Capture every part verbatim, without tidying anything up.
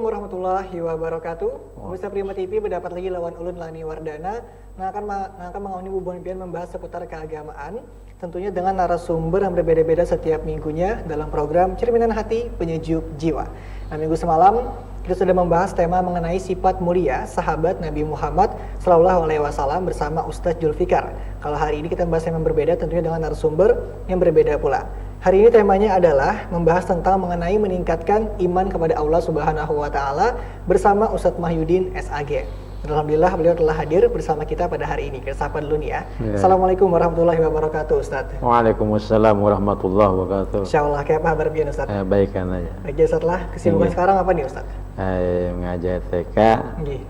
Warahmatullahi wabarakatuh. Pemirsa Prima T V, berdapat lagi lawan ulun Lani Wardana. Nah, akan ma- nah, akan mengawani bubuhan pian membahas seputar keagamaan. Tentunya dengan narasumber yang berbeda-beda setiap minggunya dalam program Cerminan Hati Penyejuk Jiwa. Nah, minggu semalam kita sudah membahas tema mengenai sifat mulia sahabat Nabi Muhammad Sallallahu Alaihi Wasallam bersama Ustadz Julfikar. Kalau hari ini kita membahas tema yang berbeda, tentunya dengan narasumber yang berbeda pula. Hari ini temanya adalah membahas tentang mengenai meningkatkan iman kepada Allah Subhanahu wa Taala bersama Ustadz Mahyudin S A G. Dan alhamdulillah, beliau telah hadir bersama kita pada hari ini. Kita sapa dulu nih ya. Ya. Assalamualaikum warahmatullahi wabarakatuh, Ustadz. Waalaikumsalam warahmatullahi wabarakatuh. Insya Allah, kayak apa kabar pian, Ustadz? Eh, baik kan aja. Baik, Ustadz lah. Kesibukan Iya. sekarang apa nih, Ustadz? Eh, mengajar T K. Nggih.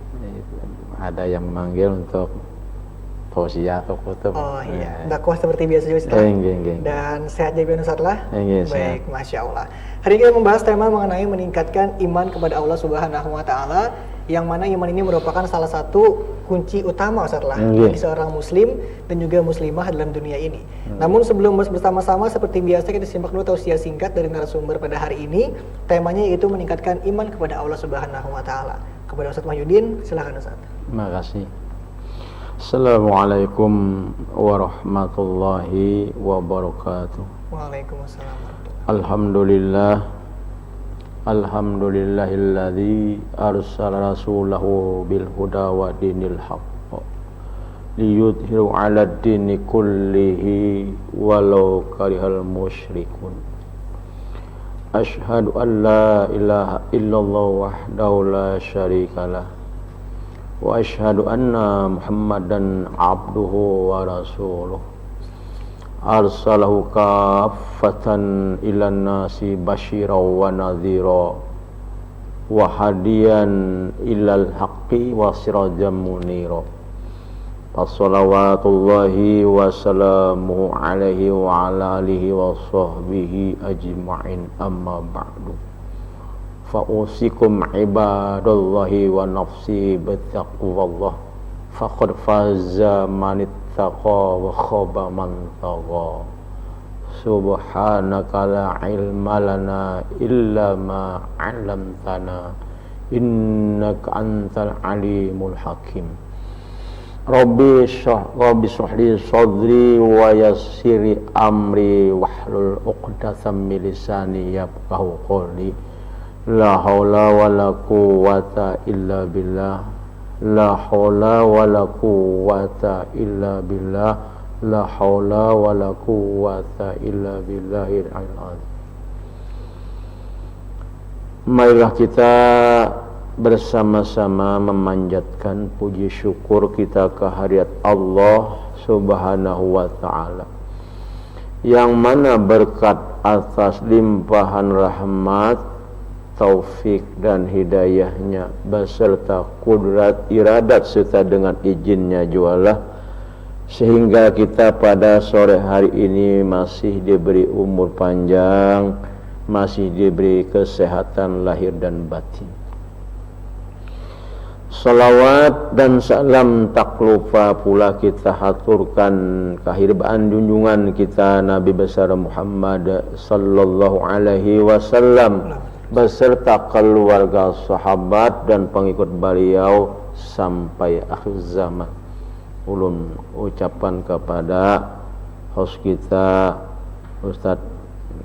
Ada yang memanggil untuk tausiah atau kutub. Oh iya, dakwah seperti biasa juga, Ustadz. Eh, nggih, nggih. Dan sehat juga, Ustadz lah? Eh, nggih, sehat. Baik, Masya Allah. Hari ini kita membahas tema mengenai meningkatkan iman kepada Allah Subhanahu wa Ta'ala, yang mana iman ini merupakan salah satu kunci utama, Ustadz lah, Nggih. bagi seorang muslim dan juga muslimah dalam dunia ini. Nggih. Namun sebelum membahas bersama-sama, seperti biasa kita simak dulu tausiah singkat dari narasumber pada hari ini. Temanya yaitu meningkatkan iman kepada Allah Subhanahu wa Ta'ala. Kepada Ustadz Mahyudin, silakan, Ustadz. Terima kasih. Assalamualaikum warahmatullahi wabarakatuh. Waalaikumsalam warahmatullahi. Alhamdulillah. Alhamdulillahilladzi arsala rasulahu bil huda wa dinil haqq liyudhiru ala dini kullihi walau karihal musyrikun. Asyhadu an la ilaha illallah wahdahu la syarikalah. Wa asyhadu anna Muhammadan abduhu wa rasuluh. Arsalahu kaffatan ilan nasi basyira wa nadhira wa hadiyan ilal haqqi wa sirajan munira. Fassalawatullahi wa salamuhu alaihi wa ala alihi wa sahbihi ajma'in, amma ba'du. Fa usikum ibadallahi wa nafsi bitaqwallah. Faqad faza manittaqa wa khaba man tagha. Subhanaka la ilma lana illa ma 'allamtana, innaka antal alimul hakim. Rabbi syrah, Rabbi syrah li sadri wa yassir li amri wahlul 'uqdatam min lisani yafqahu qawli. La haula wala quwwata illa billah. La haula wala quwwata illa billah. La haula wala quwwata illa billahil aliyil azim. Marilah kita bersama-sama memanjatkan puji syukur kita kehadirat Allah Subhanahu wa Ta'ala, yang mana berkat atas limpahan rahmat, taufik, dan hidayahnya, beserta kudrat, iradat, serta dengan izinnya jualah, sehingga kita pada sore hari ini masih diberi umur panjang, masih diberi kesehatan lahir dan batin. Salawat dan salam tak lupa pula kita haturkan kahirbaan junjungan kita Nabi Besar Muhammad sallallahu alaihi wasallam beserta keluarga, sahabat, dan pengikut beliau sampai akhir zaman. Ulun ucapkan kepada host kita, Ustadz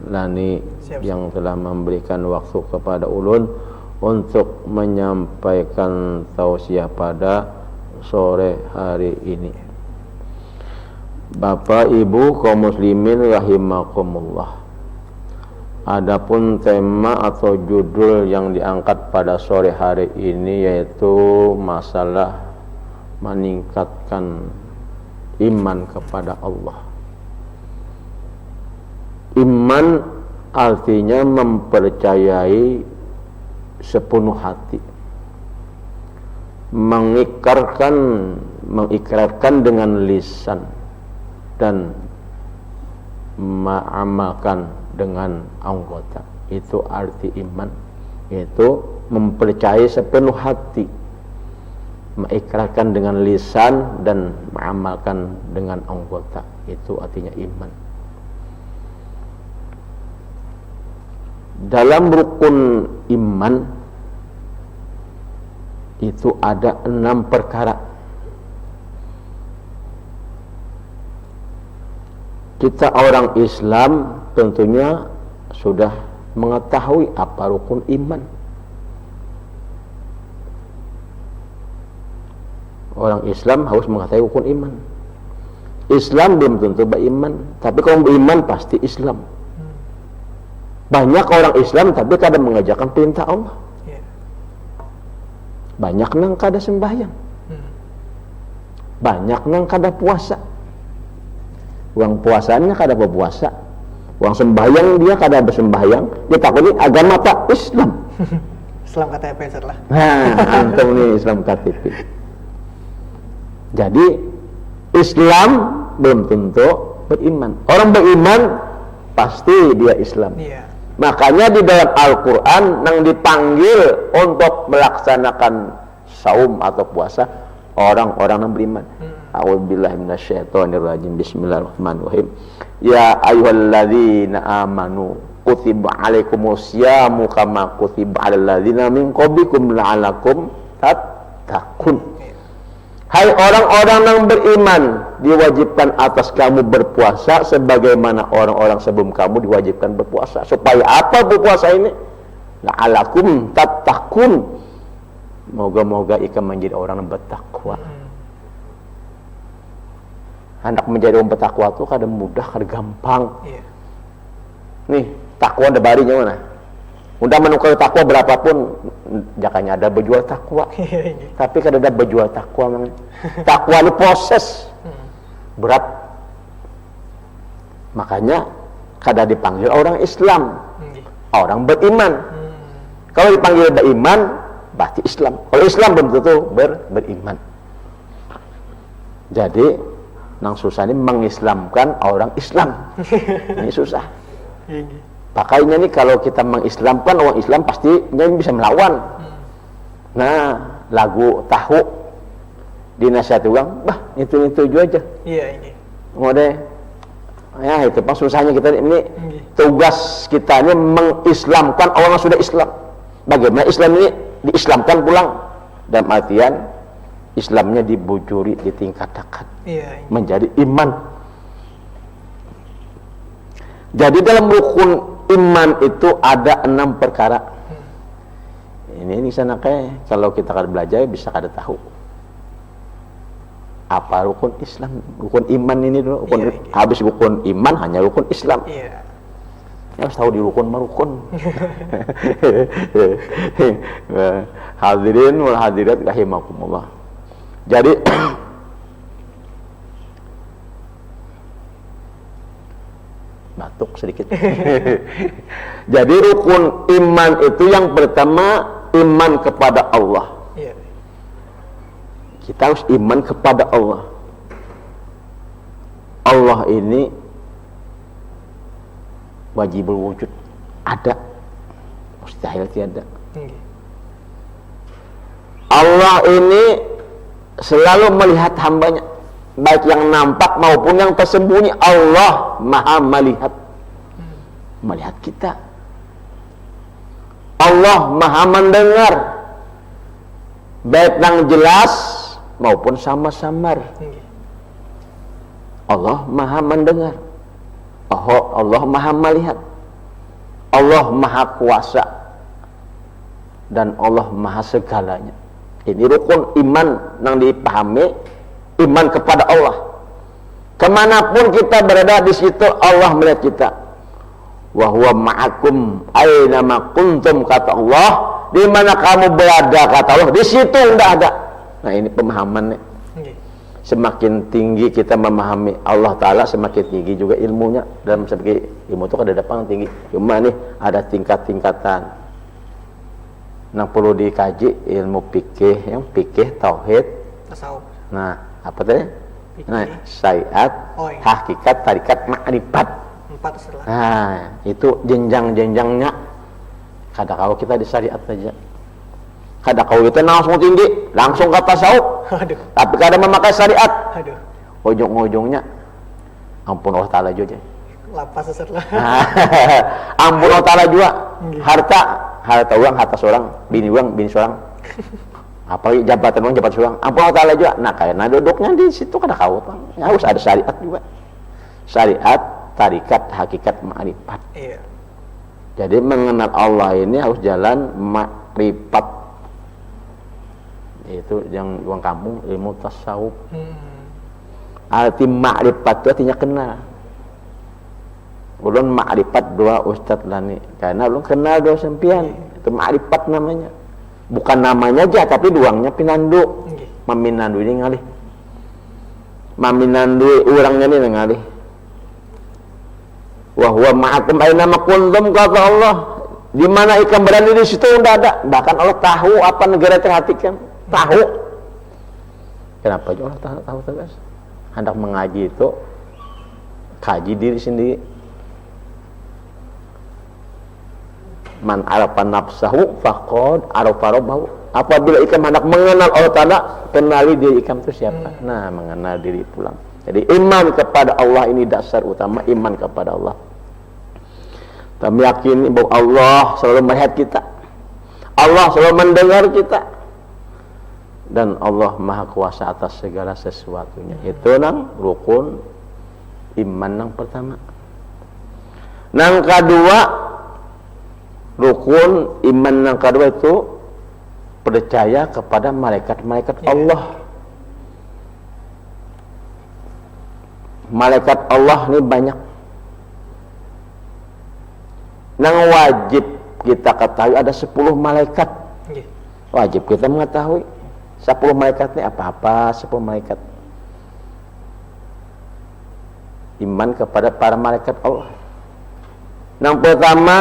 Lani, Siap, yang telah memberikan waktu kepada ulun untuk menyampaikan tausiah pada sore hari ini. Bapak, Ibu, kaum muslimin rahimakumullah. Adapun tema atau judul yang diangkat pada sore hari ini yaitu masalah meningkatkan iman kepada Allah. Iman artinya mempercayai sepenuh hati, mengikrarkan, mengikrarkan dengan lisan, dan mengamalkan dengan anggota. Itu arti iman, yaitu mempercayai sepenuh hati, mengikrarkan dengan lisan, dan mengamalkan dengan anggota. Itu artinya iman. Dalam rukun iman, Itu ada enam perkara. Kita orang Islam tentunya sudah mengetahui apa rukun iman. Orang Islam harus mengetahui rukun iman. Islam belum tentu beriman, tapi kalau beriman pasti Islam. Banyak orang Islam tapi kada mengerjakan perintah Allah. Banyak nang kada sembahyang. Banyak nang kada puasa. Uang puasanya kada berpuasa. Uang sembahyang dia kada bersembahyang. Ditakuni agama apa? Islam. Islam K T P setelah. Nah, antum nih Islam K T P. Jadi Islam belum tentu beriman. Orang beriman pasti dia Islam. Iya. Makanya di dalam Al-Quran nang dipanggil untuk melaksanakan saum atau puasa orang-orang yang beriman. A'udzubillahi minasyaitonirrajim. Bismillahirrahmanirrahim. Ya ayyuhalladzina amanu kutiba alaikumus siyamu kama kutiba alal ladzina min qablikum la'allakum tattaqun. Hai orang-orang yang beriman, diwajibkan atas kamu berpuasa sebagaimana orang-orang sebelum kamu diwajibkan berpuasa. Supaya apa berpuasa ini? La'allakum tattaqun. Moga-moga ikam menjadi orang yang bertakwa. Hendak menjadi orang bertakwa tuh kada mudah, kada gampang. Iya. Nih, takwa ada barinya mana? Udah menukar takwa berapapun, jakanya ada berjual takwa. Tapi kada ada berjual takwa mang. Takwa ini proses berat. Makanya kada dipanggil orang Islam, Nggih. Orang beriman. Hmm. Kalau dipanggil beriman, berarti Islam. Kalau Islam belum tentu ber, beriman. Jadi nang susah ini mengislamkan orang Islam. Ini susah. Iya, nggih. Pakainya nih kalau kita mengislamkan orang Islam pasti dia bisa melawan. Hmm. Nah, lagu tahu dinasihati orang, bah itu itu aja. Iya, ini. Mode, ya itu pas susahnya kita ini Nggih. Tugas kita ini mengislamkan orang yang sudah Islam. Bagaimana Islam ini diislamkan pulang? Dalam artian Islamnya dibujuri, ditingkatakan Iya, ini. Menjadi iman. Jadi dalam rukun iman itu ada enam perkara. Hmm. Ini ini sana kayak kalau kita kada belajar bisa kada tahu apa rukun Islam, rukun iman ini dulu. Rukun, Iya, iya. Habis rukun iman hanya rukun Islam. Iya. Ya harus tahu di rukun marukun. Hadirin wal hadirat rahimakumullah. Jadi batuk sedikit. Jadi rukun iman itu yang pertama iman kepada Allah. Iya. Kita harus iman kepada Allah. Allah ini wajibul wujud, ada, mustahil tiada. Nggih. Allah ini selalu melihat hambanya, baik yang nampak maupun yang tersembunyi. Allah maha melihat, melihat kita. Allah maha mendengar, baik yang jelas maupun samar-samar. Nggih. Allah maha mendengar. Allah, Allah maha melihat. Allah maha kuasa. Dan Allah maha segalanya. Ini rukun iman yang dipahami, iman kepada Allah. Kemanapun kita berada di situ Allah melihat kita. Wa huwa ma'akum aina ma kuntum, kata Allah, di mana kamu berada, kata Allah, di situ unda ada. Nah, ini pemahaman nih. Nggih. Semakin tinggi kita memahami Allah Ta'ala, semakin tinggi juga ilmunya. Dalam segi ilmu itu kada ada pang tinggi. Cuma nih ada tingkat-tingkatan. Nang perlu dikaji ilmu fikih, yang fikih, tauhid. Tasawuf. Nah, apa tadi? Fikih. Nah, syariat, Oh, iya. Hakikat, tarikat, makrifat. Empat setelah. Nah, itu jenjang-jenjangnya. Kada kau kita di syariat saja. Kada kau kita langsung tinggi, langsung ke tasawuf. Aduh. Tapi kada memakai syariat. Aduh. Ujung-ujungnya ampun Allah Ta'ala juga. Lapas setelah. Ampun Allah Ta'ala juga. Nggih. Harta, harta orang, harta seorang, bini orang, bini seorang. Apalagi jabatan orang, jabatan surang, ampun Allah Ta'ala juga. Nah, karena duduknya di situ kada kawa pang. Ya, harus ada syariat juga. Syariat, tarikat, hakikat, makrifat. Iya. Jadi mengenal Allah ini harus jalan makrifat. Itu yang orang kampung ilmu tasawuf. Hmm. Arti makrifat itu artinya kenal. Ulun makrifat dua ustadz lani karena ulun kenal dua sampian. Itu makrifat namanya. Bukan namanya aja, tapi duangnya pinandu. Nggih. Maminandu ini ngalih. Maminandui urangnya ini ngalih. Wa huwa ma'akum aina ma kuntum, kata Allah. Di mana ikam berada, di situ unda ada. Bahkan Allah tahu apa negara terhatikan. Tahu. Kenapa juga Allah tahu, tahu terus? Hendak mengaji itu kaji diri sendiri. Man arafa nafsahu faqad arafa rabbahu. Apabila ikam hendak mengenal Allah Ta'ala, kenali diri ikam itu siapa. Hmm. Nah, mengenal diri pulang. Jadi iman kepada Allah ini dasar utama, iman kepada Allah. Kita meyakini bahwa Allah selalu melihat kita. Allah selalu mendengar kita. Dan Allah maha kuasa atas segala sesuatunya. Itu nang rukun iman nang pertama. Nang kedua, rukun iman nang kedua itu percaya kepada malaikat-malaikat Iya. Allah. Malaikat Allah ni banyak. Nang wajib kita ketahui ada sepuluh malaikat. Nggih. Wajib kita mengetahui sepuluh malaikat ni apa-apa, sepuluh malaikat. Iman kepada para malaikat Allah. Nang pertama,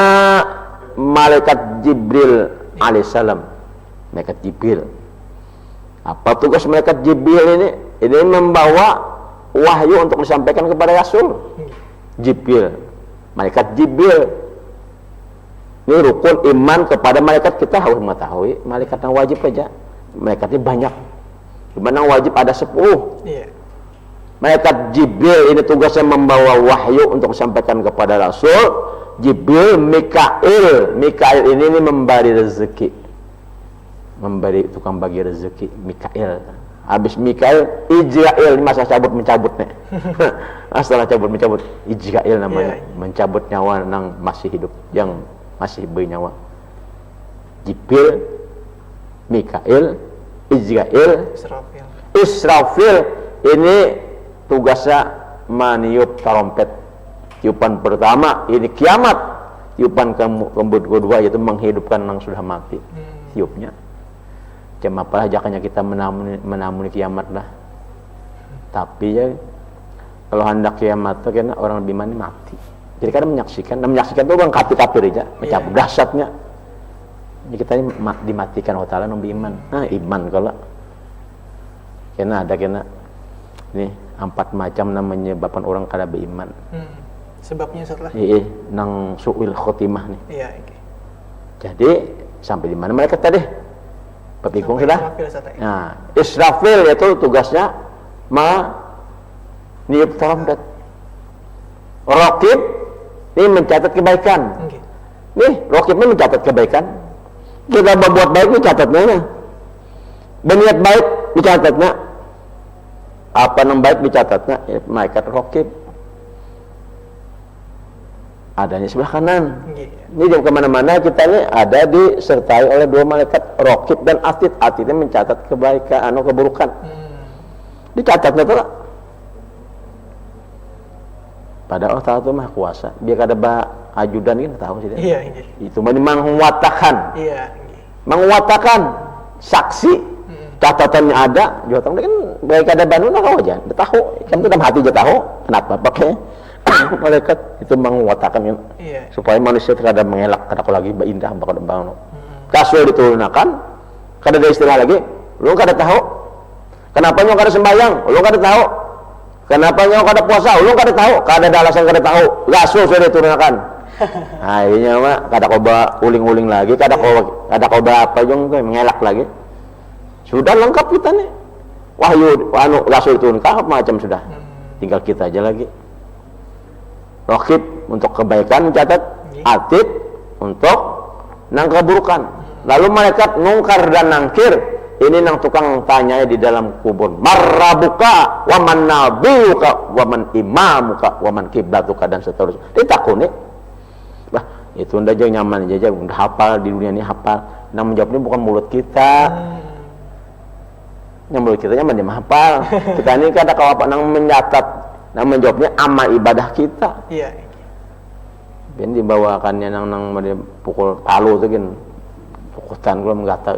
malaikat Jibril alaihissalam. Malaikat Jibril. Apa tugas malaikat Jibril ini? Ini membawa wahyu untuk disampaikan kepada Rasul. Jibril. Malaikat Jibril. Ini rukun iman kepada malaikat, kita harus mengetahui malaikat yang wajib aja. Malaikat ini banyak. Cuma yang wajib ada sepuluh. Iya. Malaikat Jibril ini tugasnya membawa wahyu untuk disampaikan kepada Rasul. Jibril, Mikail. Mikail ini, ini memberi rezeki. Memberi, tukang bagi rezeki, Mikail. Habis Mikail, Ijrail. Ini masalah cabut mencabut nih. Masalah cabut mencabut. Ijrail namanya. Iya, iya. Mencabut nyawa nang masih hidup, yang masih bernyawa. Jibril, Mikail, Ijrail, Israfil. Israfil. Ini tugasnya meniup tarompet. Tiupan pertama ini kiamat. Tiupan kemu- kemu- kedua yaitu menghidupkan yang sudah mati. Hmm. Tiupnya. Cuma apalah jakanya kita menamuni, menamuni kiamat lah. Tapi ya, kalau hendak kiamat tuh kena orang lebih mana mati. Jadi kadang menyaksikan, nah, menyaksikan tuh orang kafir-kafir aja, macam Iya. Dahsyatnya. Ini kita ini ma- dimatikan Allah Ta'ala nang beriman. Nah, iman kalau kena ada kena. Nih, empat macam nang menyebabkan orang kada beriman. Hmm. Sebabnya setelah. Iya, nang su'il khotimah nih. Iya, oke. Jadi sampai di mana malaikat tadi? Pepikung Sampai sudah. Israfil, Ustaz, ya? Nah, Israfil itu tugasnya meniup trompet. Rokib ini mencatat kebaikan. Oke. Nih, Rokib ini mencatat kebaikan. Kita berbuat baik dicatatnya. Nah. Berniat baik dicatatnya. Apa yang baik dicatatnya? Ya, malaikat Rokib. Adanya sebelah kanan. Nggih. Ini di kemana-mana kita ini ada disertai oleh dua malaikat Rokib dan Atid. Atid ini mencatat kebaikan, anu keburukan. Hmm. Dicatatnya tuh lah. Padahal Allah Ta'ala tuh maha kuasa. Biar kada ba ajudan kita tahu sih. Iya, nggih. Itu mah menguatakan. Iya, nggih. Menguatakan saksi Hmm. catatannya ada, jua tahu kan baik ada banun lah kau aja, udah tahu, kamu dalam hati aja tahu, kenapa pakai malaikat itu menguatakan ini Iya. supaya manusia kada mengelak, kada lagi berindah bakal bangun. Hmm. Rasul diturunakan, kada ada istilah lagi, lu kada tahu, kenapa nyong kada sembahyang, lu kada tahu, kenapa nyong kada puasa, lu kada tahu, kada ada alasan kada tahu, Rasul sudah diturunakan. Nah, ini mah kada coba uling-uling lagi, kada coba, kada coba apa jong mengelak lagi. Sudah lengkap kita nih. Wahyu, anu, Rasul turun, kahap macam sudah. Hmm. Tinggal kita aja lagi. Rokib untuk kebaikan mencatat, Iya. Atid untuk nang keburukan. Lalu malaikat Mungkar dan Nangkir Ini nang tukang tanyai di dalam kubur. "Marrabuka, wa man nabiyuka, wa man imamuka, wa man kiblatuka," dan seterusnya. Ditakuni. Bah, itu nda aja nyaman aja, udah hafal di dunia ini, hafal. Nang menjawab ini bukan mulut kita. Yang mulut kita nyaman dia hafal. Kita ini kada kawa apa nang mencatat, nang menjawabnya amal ibadah kita. Iya. Bin dibawakannya nang nang pukul palu tuh gin, pukutan kalau menggatal.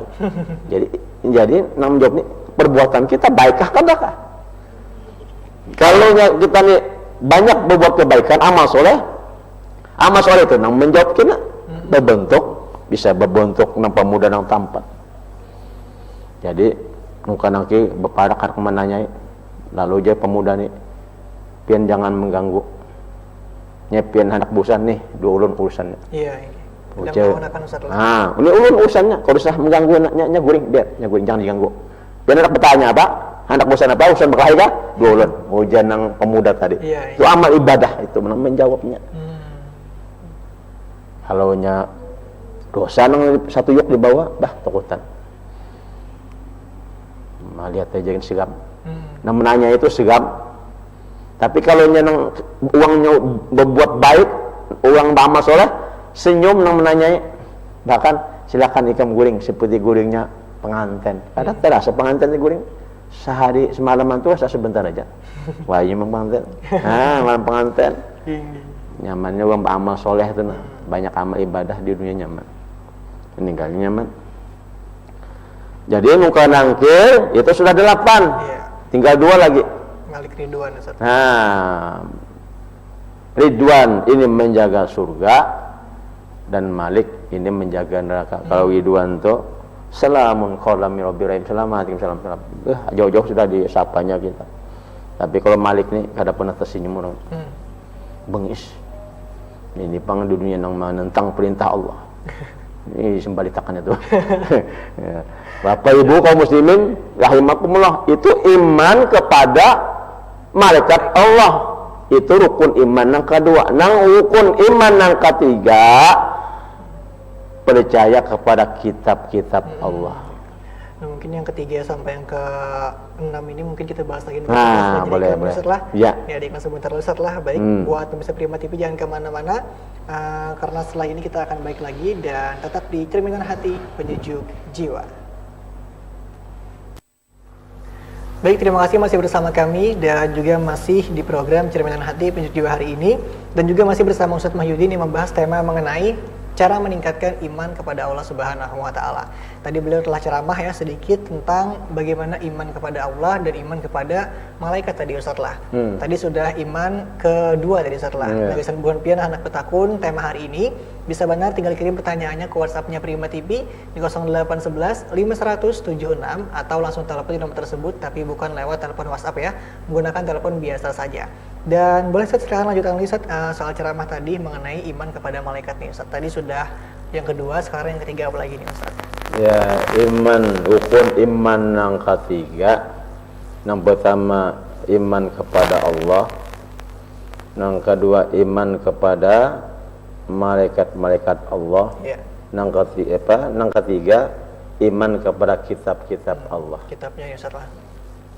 Jadi jadi nang menjawab ini perbuatan kita baikkah kada kah? Kalau kita ini banyak berbuat kebaikan, amal soleh, amal soleh itu nang menjawab kena berbentuk, bisa berbentuk nang pemuda nang tampan. Jadi muka nangki beparak harus menanyai, lalu aja pemuda ni, "Pian jangan mengganggu. Nya pian handak busan nih, dua ulun urusannya." Iya, iya. Ujar, "Nah, ini ulun urusannya, kalau usah mengganggu anaknya, nya guring, biar, nya guring, jangan diganggu. Pian handak bertanya apa? Handak busan apa? Urusan berkelahi kah? Dua ulun." Ujar nang pemuda tadi. Iya, iya. Itu amal ibadah itu, menang menjawabnya. Hmm. Kalau nya dosa nang satu yuk di bawah, bah, takutan. Malihat aja segam. Hmm. Nah, menanya itu segam. Tapi kalau nya nang uangnya berbuat baik, uang beramal soleh, senyum nang menanyai. Bahkan silakan ikam guring seperti guringnya pengantin. Kadang hmm. Terasa pengantin di guring. Sehari semalaman tuh asa sebentar aja. Wah, iya memang pengantin. Nah, malam pengantin. Iya. Nyamannya orang beramal soleh tuh, nah. Hmm. Banyak amal ibadah di dunia nyaman. Meninggalnya nyaman. Jadi muka nangkil itu sudah delapan. Iya. Tinggal dua lagi. Malik Ridwan, Ustaz. Nah, Ridwan ini menjaga surga dan Malik ini menjaga neraka. Hmm. Kalau Ridwan tuh salamun qaulan min rabbir rahim, selamat, salam, salam. Eh, jauh-jauh sudah disapanya kita. Tapi kalau Malik nih kada pernah tersenyum orang. Hmm. Bengis. Ini pang di dunia nang menentang perintah Allah. Ini sembalitakan itu. Ya. Bapak Ibu kaum muslimin rahimakumullah, itu iman kepada malaikat Allah. Itu rukun iman yang kedua. Nang rukun iman yang ketiga, percaya kepada kitab-kitab Allah. Nah, mungkin yang ketiga sampai yang ke enam ini mungkin kita bahas lagi. Nah, boleh, boleh. Setelah ya, ya, sebentar dulu setelah baik hmm. Buat pemirsa Prima T V jangan kemana-mana uh, karena setelah ini kita akan baik lagi dan tetap di Cerminan Hati Penyejuk Jiwa. Baik, terima kasih masih bersama kami dan juga masih di program Cerminan Hati Penyejuk Jiwa hari ini dan juga masih bersama Ustadz Mahyudin yang membahas tema mengenai cara meningkatkan iman kepada Allah Subhanahu wa taala. Tadi beliau telah ceramah ya sedikit tentang bagaimana iman kepada Allah dan iman kepada malaikat tadi Ustadz lah. Hmm. Tadi sudah iman kedua tadi Ustadz lah. Yeah. Nah, gasan buhan pian anak petakun tema hari ini bisa benar tinggal kirim pertanyaannya ke WhatsApp-nya Prima T V di kosong delapan sebelas lima seratus tujuh enam atau langsung telepon di nomor tersebut tapi bukan lewat telepon WhatsApp ya. Menggunakan telepon biasa saja. Dan boleh Ustaz silakan lanjutkan lagi Ustaz uh, soal ceramah tadi mengenai iman kepada malaikat nih Ustaz. Tadi sudah yang kedua, sekarang yang ketiga apa lagi nih Ustaz? Ya, iman, rukun iman yang ketiga. Yang pertama iman kepada Allah. Yang kedua iman kepada malaikat-malaikat Allah. Ya. Yang ketiga apa? Yang ketiga iman kepada kitab-kitab Allah. Kitabnya ya Ustaz lah.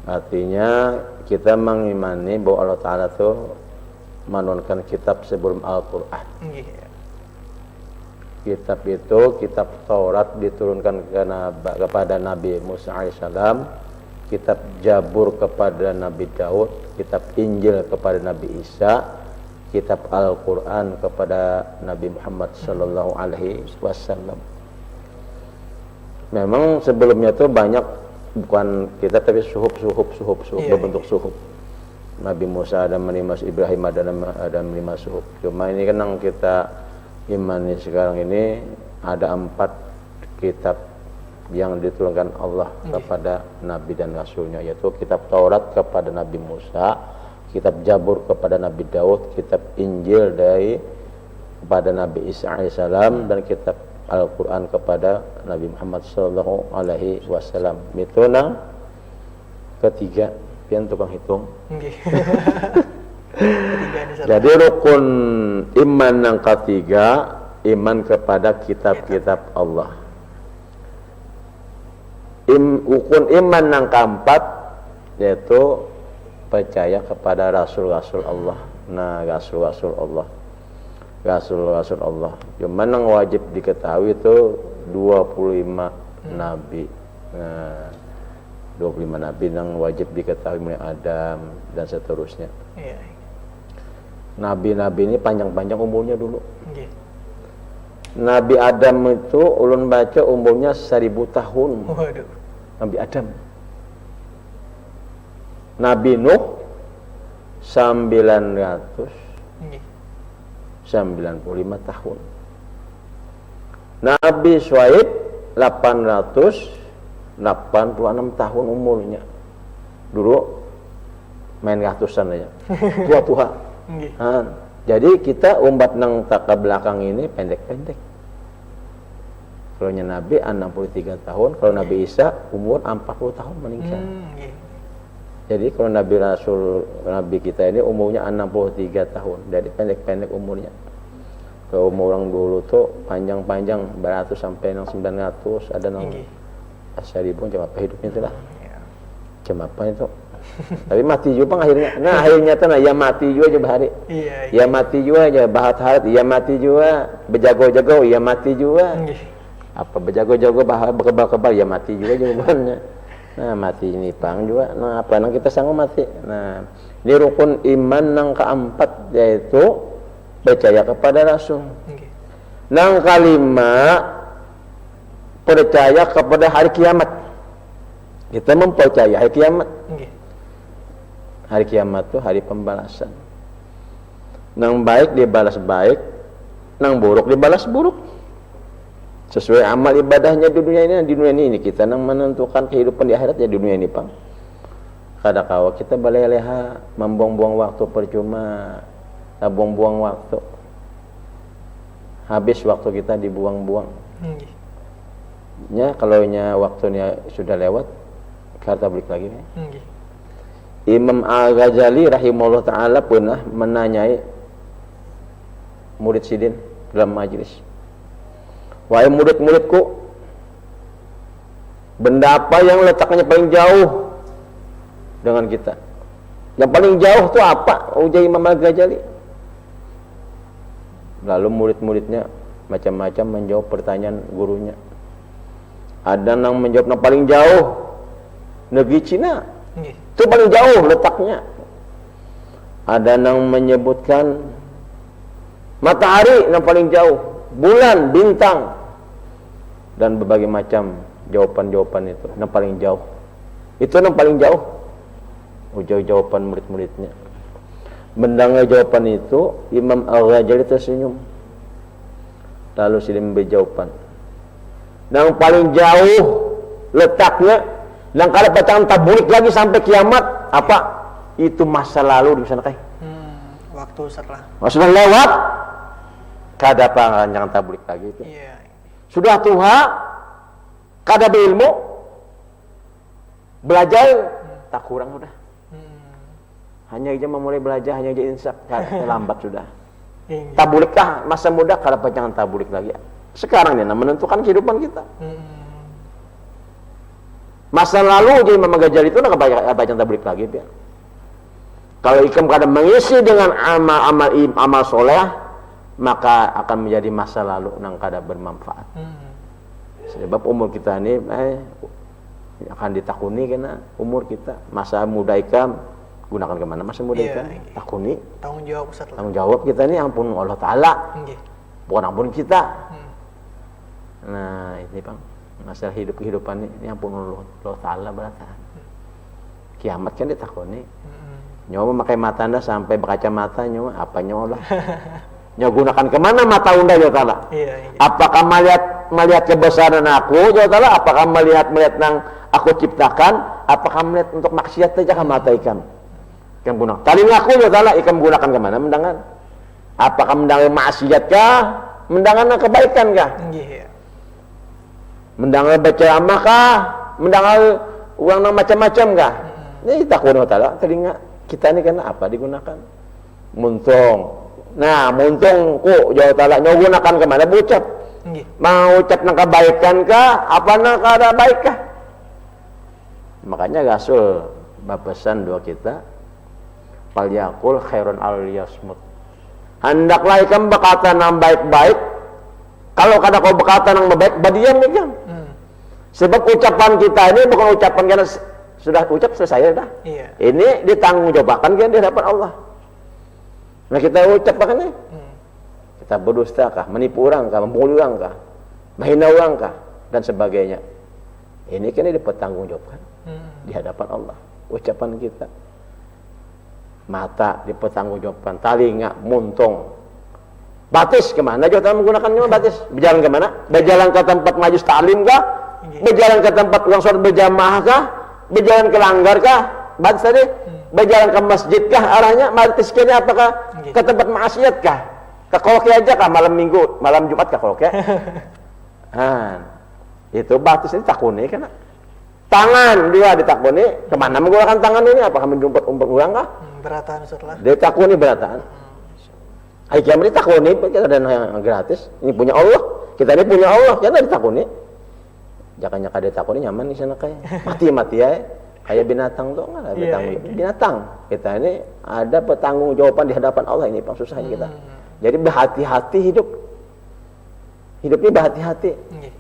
Artinya kita mengimani bahwa Allah Ta'ala tuh menurunkan kitab sebelum Al-Quran. Iya. Kitab itu, kitab Taurat diturunkan ke, kepada Nabi Musa alaihissalam, kitab Jabur kepada Nabi Daud, kitab Injil kepada Nabi Isa, kitab Al-Quran kepada Nabi Muhammad Sallallahu Alaihi Wasallam. Memang sebelumnya tuh banyak bukan kita tapi suhuf suhuf suhuf suhuf iya, berbentuk iya. Suhuf. Nabi Musa ada menerima Ibrahim ada ada menerima suhuf. Cuma ini kan yang kita imani sekarang ini ada empat kitab yang diturunkan Allah iya. Kepada Nabi dan Rasulnya yaitu kitab Taurat kepada Nabi Musa, kitab Jabur kepada Nabi Daud, kitab Injil dari kepada Nabi Isa alaihissalam dan kitab Al-Quran kepada Nabi Muhammad sallallahu alaihi wasallam. Itu nang ketiga, pian tukang hitung. Nggih. Jadi rukun iman yang ketiga, iman kepada kitab-kitab Allah. Im, rukun iman yang keempat yaitu percaya kepada rasul-rasul Allah. Nah, rasul-rasul Allah, rasul-rasul Allah. Cuman yang wajib diketahui itu dua puluh lima nabi. Nah, dua puluh lima nabi yang wajib diketahui, mulai Adam dan seterusnya. Iya. Nabi-nabi ini panjang-panjang umurnya dulu. Nggih. Nabi Adam itu ulun baca umurnya seribu tahun. Waduh. Nabi Adam. Nabi Nuh sembilan ratus sembilan puluh lima tahun. Nabi Shu'aib delapan ratus delapan puluh enam tahun umurnya. Dulu main ratusan aja. Tua-tua. Nggih. Nah, jadi kita umat nang taka belakang ini pendek-pendek. Kalau Nabi enam puluh tiga tahun, kalau Nabi Isa umur empat puluh tahun meninggal. Hmm, nggih. Jadi kalau Nabi Rasul, Nabi kita ini umurnya enam puluh tiga tahun, jadi pendek-pendek umurnya. Kalau umur orang dulu tuh panjang-panjang, beratus sampai nang sembilan ratus, ada nang seribu, macam apa hidupnya itulah. Iya. Macam apa itu? Tapi mati juga pang akhirnya. Nah, akhirnya tuh, nah, ya mati juga aja bahari. Iya, iya. Ya mati juga aja, bahat harat, ya mati juga, bejago-jago, ya mati juga. Nggih. Apa bejago-jago, bahar, bekebal-kebal, ya mati juga jawabannya. Nah, mati ini pang juga. Nah, apa nang kita sanggup mati? Nah, ini rukun iman nang keempat, yaitu percaya kepada Rasul. Nggih. Nang kelima, percaya kepada hari kiamat. Kita mempercayai hari kiamat. Nggih. Hari kiamat tuh hari pembalasan. Nang baik dibalas baik, nang buruk dibalas buruk. Sesuai amal ibadahnya di dunia ini. Di dunia ini, ini kita nang menentukan kehidupan di akhirat ya di dunia ini pang. Kada kawa kita baleleha, membuang-buang waktu percuma, buang-buang waktu. Habis waktu kita dibuang-buang. Nggih. Nya, kalau nya waktunya sudah lewat, kada balik lagi nih. Nggih. Imam Al-Ghazali rahimahullah ta'ala pernah menanyai murid sidin dalam majlis, "Wahai murid-muridku, benda apa yang letaknya paling jauh dengan kita?" Yang paling jauh tuh apa? Ujar Imam Al-Ghazali. Lalu murid-muridnya macam-macam menjawab pertanyaan gurunya. Ada nang menjawab nang paling jauh, negeri Cina. Nggih. Itu paling jauh letaknya. Ada nang menyebutkan matahari nang paling jauh, bulan, bintang, dan berbagai macam jawaban-jawaban itu. Nang paling jauh. Itu nang paling jauh. Ujar jawaban murid-muridnya. Mendengar jawaban itu, Imam Al-Ghazali tersenyum. Lalu sidin memberi jawaban. Nang paling jauh letaknya, nang kada pacang tabulik lagi sampai kiamat, apa? Itu masa lalu di sana, kai. Hmm, waktu setelah. Sudah lewat, kada pacang tabulik lagi itu. Iya. Sudah tuha, kada berilmu, belajar, tak kurang sudah. Hmm. Hanya aja memulai belajar, hanya aja insaf, ka-, lambat sudah. Iya. Tabulik lah masa muda, kada pacang tabulik lagi. Sekarang ni nang menentukan kehidupan kita. Hmm. Masa lalu aja Imam Ghazali itu, nah, kada pacang tabulik lagi, pian. Kalau ikam kada mengisi dengan amal-amal im-, amal soleh, maka akan menjadi masa lalu nang kada bermanfaat. Hmm. Sebab umur kita ni, eh, akan ditakuni kena umur kita. Masa muda ikam, gunakan kemana masa muda, iya, ikam? Iya. Takuni. Tanggung jawab, Ustaz, lah. Tanggung jawab kita ni ampun Allah Ta'ala. Nggih. Bukan ampun kita. Hmm. Nah, ini, Bang. Masalah hidup kehidupan ni, ini ampun Allah, Allah Ta'ala beratahan. Hmm. Kiamat kan ditakuni. Hmm. Nyawa memakai mata anda sampai berkacamata, nyawa apa nyawa lah? Nyawa gunakan kemana mata unda, jawab Allah Ta'ala? Iya, iya. Apakah melihat, melihat kebesaran aku, jawab Allah Ta'ala? Apakah melihat, melihat nang aku ciptakan? Apakah melihat untuk maksiat saja kah mata ikam? Ikam gunakan. Talinga aku, jawab Allah Ta'ala, ikam gunakan kemana mendengar? Apakah mendengar maksiat kah? Mendengar nang kebaikan kah? Nggih, ya. Mendengar baca ceramah kah? Mendengar orang nang macam-macam kah? Hmm. Ini takut Allah Ta'ala, telinga kita ni kena apa digunakan? Muntung. Nah, muntung ku, jawab Allah Ta'ala, nyawa gunakan kemana berucap? Nggih. Mau ucap nang kebaikan kah? Apa nang kada baik kah? Makanya Rasul bapesan dua kita, "Falyakul khairan al yasmut." Handaklah ikam bakata nang baik-baik. Kalau kada kau bakata nang baik, badiam ikam. Hmm. Sebab ucapan kita ini bukan ucapan karena s- sudah ucap selesai dah. Iya. Ini ditanggung jawabkan kan di hadapan Allah. Nah, kita ucap apa nih? Hmm. Kita berdusta kah, menipu orang kah, memukul orang kah, menghina orang kah, dan sebagainya. Ini kan dipertanggungjawabkan hmm. di hadapan Allah. Ucapan kita, mata dipertanggungjawabkan, talinga, muntung, batis kemana juga menggunakan nyawa batis? Berjalan ke mana? Berjalan ke tempat majlis taklim kah? Iya. Berjalan ke tempat orang sholat berjamaah kah? Berjalan ke langgar kah? Batis tadi. Hmm. Berjalan ke masjid kah arahnya? Batis kayaknya apakah? Iya. Ke tempat maksiat kah? Ke karaoke aja kah malam minggu, malam Jumat kah karaoke? Ah, itu batis ini takuni kena. Tangan juga ditakuni, kemana menggunakan tangan ini? Apakah menjemput umpet orang kah? Hmm, berataan setelah. Ditakuni berataan. Hmm. Ai kiamat ditakuni, kita ada yang gratis. Ini punya Allah, kita ini punya Allah, kita ditakuni. Jakanya kada ditakuni nyaman di sana kayak mati mati ya. Kayak binatang tuh nggak ada iya, binatang. Iya. Binatang. Kita ini ada pertanggung jawaban di hadapan Allah ini pang susah kita. Hmm. Jadi berhati-hati hidup. Hidup ini berhati-hati. Iya.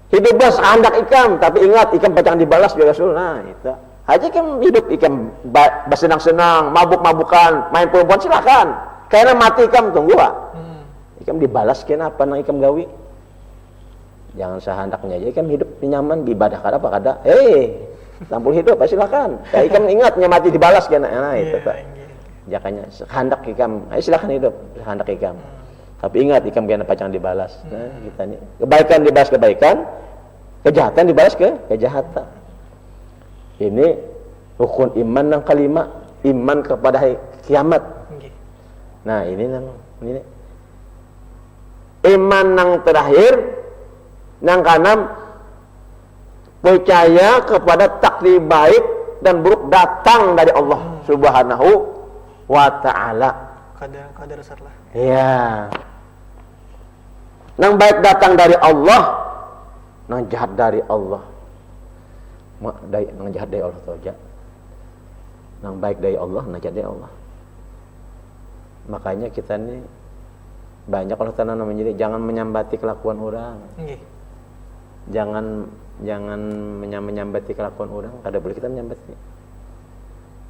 Hidup bas anak ikam, tapi ingat ikam pacang dibalas ya Rasul. Nah, itu. Aja ikam hidup ikam ba- bersenang-senang, mabuk-mabukan, main perempuan silakan. Karena mati ikam tunggu ah. Hmm. Ikam dibalas kena apa nang ikam gawi. Jangan sehandaknya aja ikam hidup nyaman, ibadah kada apa kada. Hei, tampul hidup, ah, silakan. Tapi ikam ingat nya mati dibalas kena. Nah, itu. Iya, tak. Iya. Jakanya sehandak ikam, ayo silakan hidup, sehandak ikam. Hmm. Tapi ingat ikam kena pacang dibalas. Nah, hmm. Kita nih kebaikan dibalas kebaikan, kejahatan dibalas ke kejahatan. Ini rukun iman yang kelima, iman kepada hari kiamat. Nggih. Nah, ini nang ini iman nang terakhir, nang keenam, percaya kepada takdir baik dan buruk datang dari Allah hmm. Subhanahu wa taala. Kadar kadar lah. Ya. Nang baik datang dari Allah, nang jahat dari Allah. Mak dari nang jahat dari Allah tu aja. Nang baik dari Allah, nang jahat dari Allah. Makanya kita ni banyak Allah Taala menjadi jangan menyambati kelakuan orang. Nggih. Jangan jangan menya- menyambati kelakuan orang, kada boleh kita menyambati.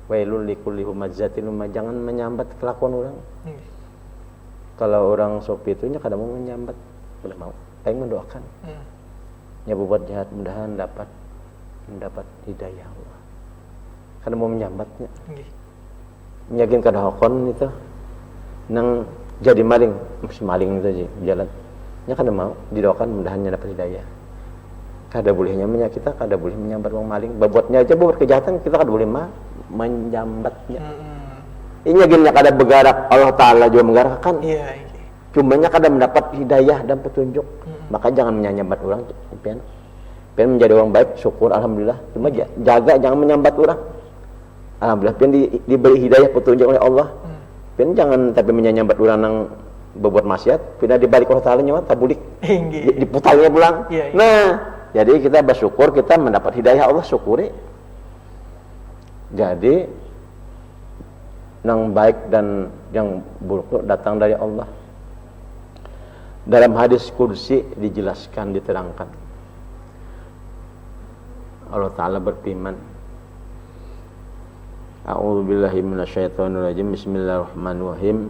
Wailul likulli humazatil lumah, jangan menyambat kelakuan orang. Nggih. Kalau orang sopi itu nya kada mau menyambat, kada mau. Paling mendoakan. Hmm. Nya berbuat jahat, mudahan dapat mendapat hidayah Allah. Kada mau menyambatnya. Nggih. Nya gin kada hakon itu nang jadi maling, si maling itu aja jalan. Nya kada mau didoakan mudahan nya dapat hidayah. Kada bolehnya menyakita, kada boleh menyambat wong maling. Berbuatnya aja buat kejahatan kita kada boleh ma- menyambatnya. Hmm. Inya gin nya kada bergerak, Allah Taala juga menggerakkan. Iya, iya. Cumanya kada mendapat hidayah dan petunjuk. Hmm. Maka jangan menyambat orang pian. Pian menjadi orang baik, syukur alhamdulillah. Cuma ja- jaga jangan menyambat orang. Alhamdulillah pian di- diberi hidayah petunjuk oleh Allah. Hmm. Pian jangan tapi menyambat orang nang berbuat maksiat, pina dibalik Allah Taala nyawa tabulik. Inggih. Di- diputarnya pulang. Iya, iya. Nah, jadi kita bersyukur kita mendapat hidayah Allah, syukuri. Jadi nang baik dan yang buruk itu datang dari Allah. Dalam hadis kursi dijelaskan, diterangkan. Allah Taala berfirman, A'udzubillahi minasyaitonirrajim. Bismillahirrahmanirrahim.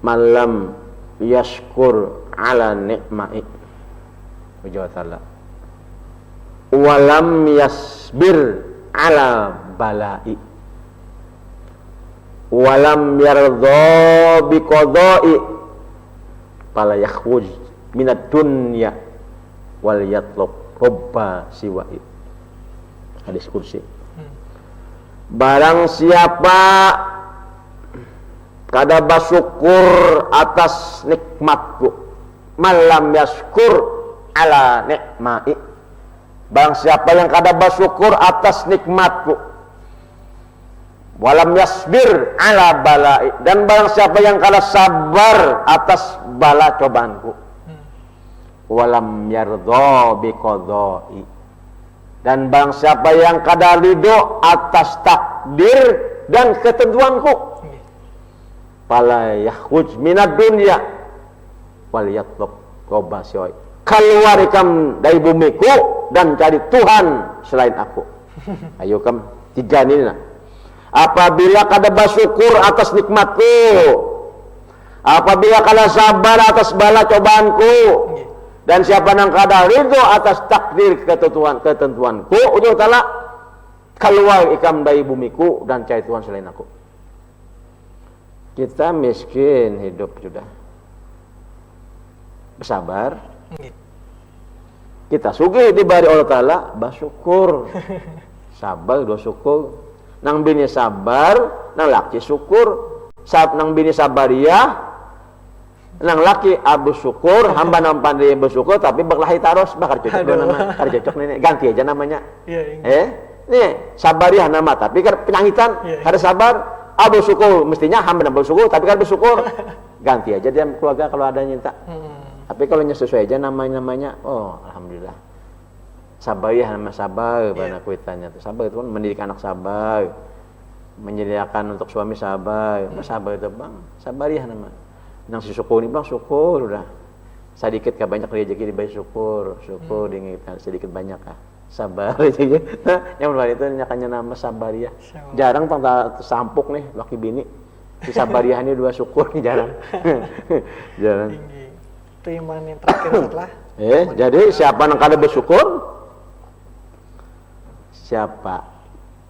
Malam yaskur ala nikmai. Ujar Allah Taala. Walam yasbir ala balai. Walam yardo biqadai. Fala yakhruj minad dunya wal yatlub robba siwai. Hadis kursi. Hmm. Barang siapa kada bersyukur atas nikmatku, malam yaskur ala nikmai. Barang siapa yang kada bersyukur atas nikmatku, walam yasbir ala balai, dan barang siapa yang kada sabar atas bala cobaanku, hmm. Walam yardo biqadai, Dan barang siapa yang kada ridho atas takdir dan ketentuanku, Nggih. fala yakhruj minad dunya wal yatlub ghobba siwai. Kaluar ikam dari bumiku dan cari Tuhan selain aku. Ayo kam, tiga ni nah. Apabila kada basyukur atas nikmatku, apabila kada sabar atas bala cobaanku, Nggih. Dan siapa nang kada ridho atas takdir ketentuan ketentuanku, ujar Allah Ta'ala, kaluar ikam dari bumiku dan cari Tuhan selain aku. Kita miskin hidup sudah. Bersabar. Nggih. Kita sugih dibari Allah Ta'ala, bersyukur. Sabar, bersyukur. Nang bini sabar, nang laki syukur. Sab nang bini sabariah, nang laki abu syukur, hamba nang pandai bersyukur tapi berkelahi tarus, bah kada cocok dua Aduh. Nama, kada cocok ni, ganti aja namanya. Iya, iya. Eh, ni sabariah nama tapi kada penyangitan, Iya, iya. Kada sabar, abu syukur, mestinya hamba nang bersyukur tapi kada bersyukur. Ganti aja dia keluarga kalau ada nyinta. Hmm. Tapi kalau nya sesuai aja namanya-namanya, oh alhamdulillah. Sabariah nama sabar, Iya. Bana kuitannya tu. Sabar itu kan mendidik anak sabar, menyediakan untuk suami sabar. Apa sabar itu bang? Sabariah nama. Nang si syukur ni bang syukur udah. Sedikit ka banyak rezeki diberi syukur, syukur Hmm. dingin sedikit banyak ah. Sabar aja gitu. Nah, yang luar itu nyakannya nama sabariah. Sabar. Jarang pang ta- sampuk nih laki bini. Si sabariah ni dua syukur ni jarang. Jarang. Tinggi. Itu iman yang terakhir setelah Eh, jadi siapa nang kada bersyukur? Siapa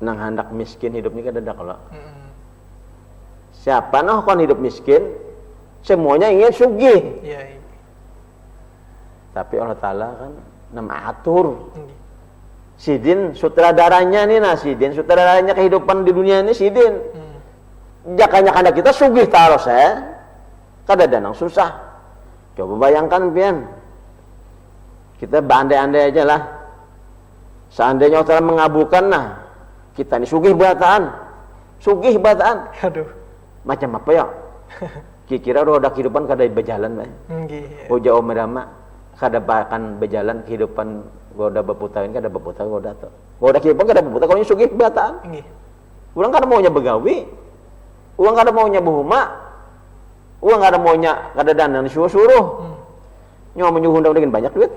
nang hendak miskin hidup ni kada ada kalau. Mm-mm. Siapa nah kon hidup miskin? Semuanya ingin sugih. Iya, iya. Tapi Allah Ta'ala kan nang atur. Tinggi. Sidin sutradaranya nih nah, sidin sutradaranya kehidupan di dunia ini sidin. Hmm. Jakanya kandak kita sugih taros eh. Kada ada nang susah. Coba bayangkan pian. Kita berandai-andai aja lah. Seandainya Allah Ta'ala mengabulkan nah, kita ni sugih bataan. Sugih bataan. Aduh. Macam apa ya? Kira-kira roda kehidupan kada berjalan lah. Tinggi. Ujar Om Rama, kada akan berjalan kehidupan roda berputar ini, kada berputar roda tu. Roda kehidupan kada berputar kalau sugih bataan. Tinggi. Urang kada maunya begawi. Urang kada maunya berhuma. Urang kada maunya kada ada nang disuruh-suruh. Hmm. Nyawa menyuruh undang gin banyak duit.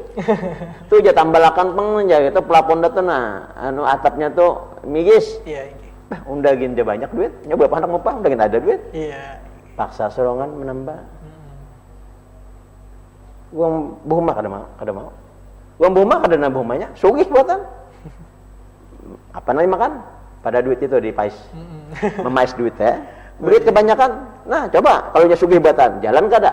Tu ja tambalakan pang ja itu pelapon dah tu nah, anu atapnya tu migis. Iya, tinggi. Bah, undang gin ja banyak duit. Nya berapa handak ngupah undang gin ada duit. Iya. Paksa sorongan menambah. Mm-mm. Urang berhuma kada mau, kada mau. Urang berhuma kada nang berhumanya, sugih buatan. Apa nang dimakan? Pada duit itu dipais. Mm-mm. Memais duit ya. Duit kebanyakan. Nah, coba kalau nya sugih buatan, jalan kada?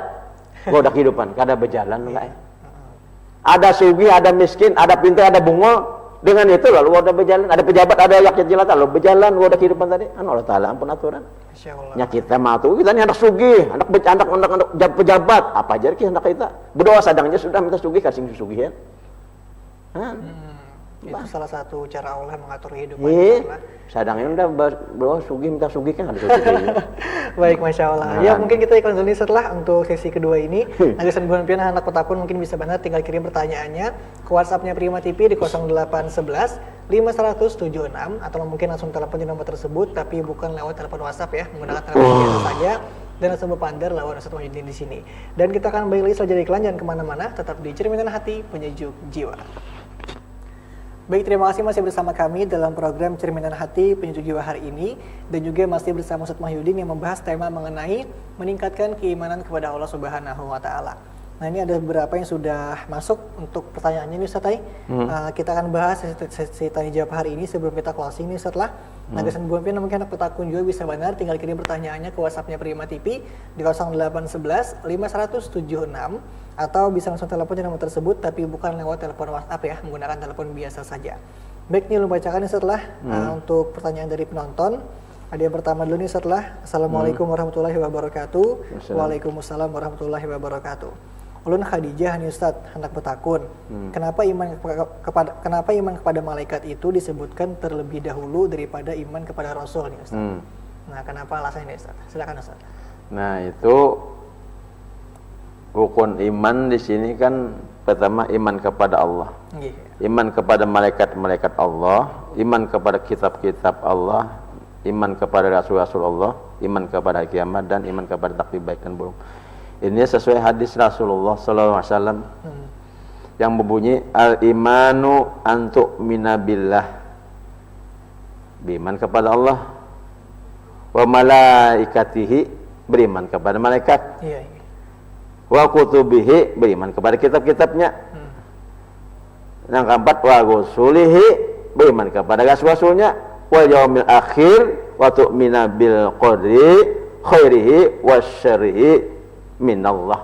Roda kehidupan kada berjalan lah. Mm-mm. Ada sugih, ada miskin, ada pintar, ada bungul. Dengan itu lalu roda berjalan. Ada pejabat, ada rakyat jelata lalu berjalan roda kehidupan tadi. Anu Allah Ta'ala ampun aturan. Masya Allah. Nya kita mah tu, kita ni hendak sugih, hendak be- hendak hendak hendak jab- pejabat, apa aja ki hendak kita. Berdoa sadang aja sudah minta sugih kasih sugihan. Hah? Hmm, itu salah satu cara Allah mengatur kehidupan Iya. Ustaz lah. Sadang ini udah ber- berdoa sugih minta sugih kan ada sugih. Baik, Masya Allah. Ya, Nah. Mungkin kita iklan dulu nih setelah untuk sesi kedua ini. Nanti sembuhan pian anak petakun mungkin bisa banget tinggal kirim pertanyaannya ke WhatsApp-nya Prima T V di kosong delapan sebelas lima seratus tujuh enam atau mungkin langsung telepon di nomor tersebut tapi bukan lewat telepon WhatsApp ya, menggunakan telepon biasa saja dan langsung berpander lawan Ustaz Muhyiddin di sini. Dan kita akan balik lagi setelah iklan, jangan kemana-mana, tetap di Cerminan Hati Penyejuk Jiwa. Baik, terima kasih masih bersama kami dalam program Cerminan Hati Penyejuk Jiwa hari ini dan juga masih bersama Ustaz Mahyudin yang membahas tema mengenai meningkatkan keimanan kepada Allah Subhanahu wa taala. Nah, ini ada beberapa yang sudah masuk untuk pertanyaannya nih Ustaz ai. Hmm. Uh, kita akan bahas sesi, sesi tanya jawab hari ini sebelum kita closing nih Ustaz lah. Nah, Hmm. gasan buhan pian mungkin anak petakun juga bisa banar tinggal kirim pertanyaannya ke WhatsApp-nya Prima T V di kosong delapan sebelas lima seratus tujuh enam atau bisa langsung telepon di nomor tersebut tapi bukan lewat telepon WhatsApp ya, menggunakan telepon biasa saja. Baik, nih ulun bacakan nih Ustaz lah. Hmm. Uh, untuk pertanyaan dari penonton. Ada yang pertama dulu nih Ustaz lah. Assalamualaikum warahmatullahi wabarakatuh. Waalaikumsalam. Waalaikumsalam warahmatullahi wabarakatuh. Ulun Khadijah nih Ustaz, hendak betakun. Hmm. Kenapa iman kepa- kepada kenapa iman kepada malaikat itu disebutkan terlebih dahulu daripada iman kepada Rasul nih Ustaz? Hmm. Nah, kenapa alasannya nih Ustaz? Silakan Ustaz. Nah, itu rukun iman di sini kan Pertama, iman kepada Allah. Nggih. Iman kepada malaikat-malaikat Allah, iman kepada kitab-kitab Allah, iman kepada rasul-rasul Allah, iman kepada hari kiamat, dan iman kepada takdir baik dan buruk. Ini sesuai hadis Rasulullah sallallahu alaihi wasallam Hmm. yang berbunyi, al imanu antuk minabillah, beriman kepada Allah, wa malaikatihi, beriman kepada malaikat, Iya, iya. wa kutubihi, beriman kepada kitab-kitabnya. Hmm. Yang keempat, wa rusulihi, beriman kepada rasul-rasulnya, wal yaumil akhir, wa tu'mina bil qadri khairihi wa syarrihi minallah.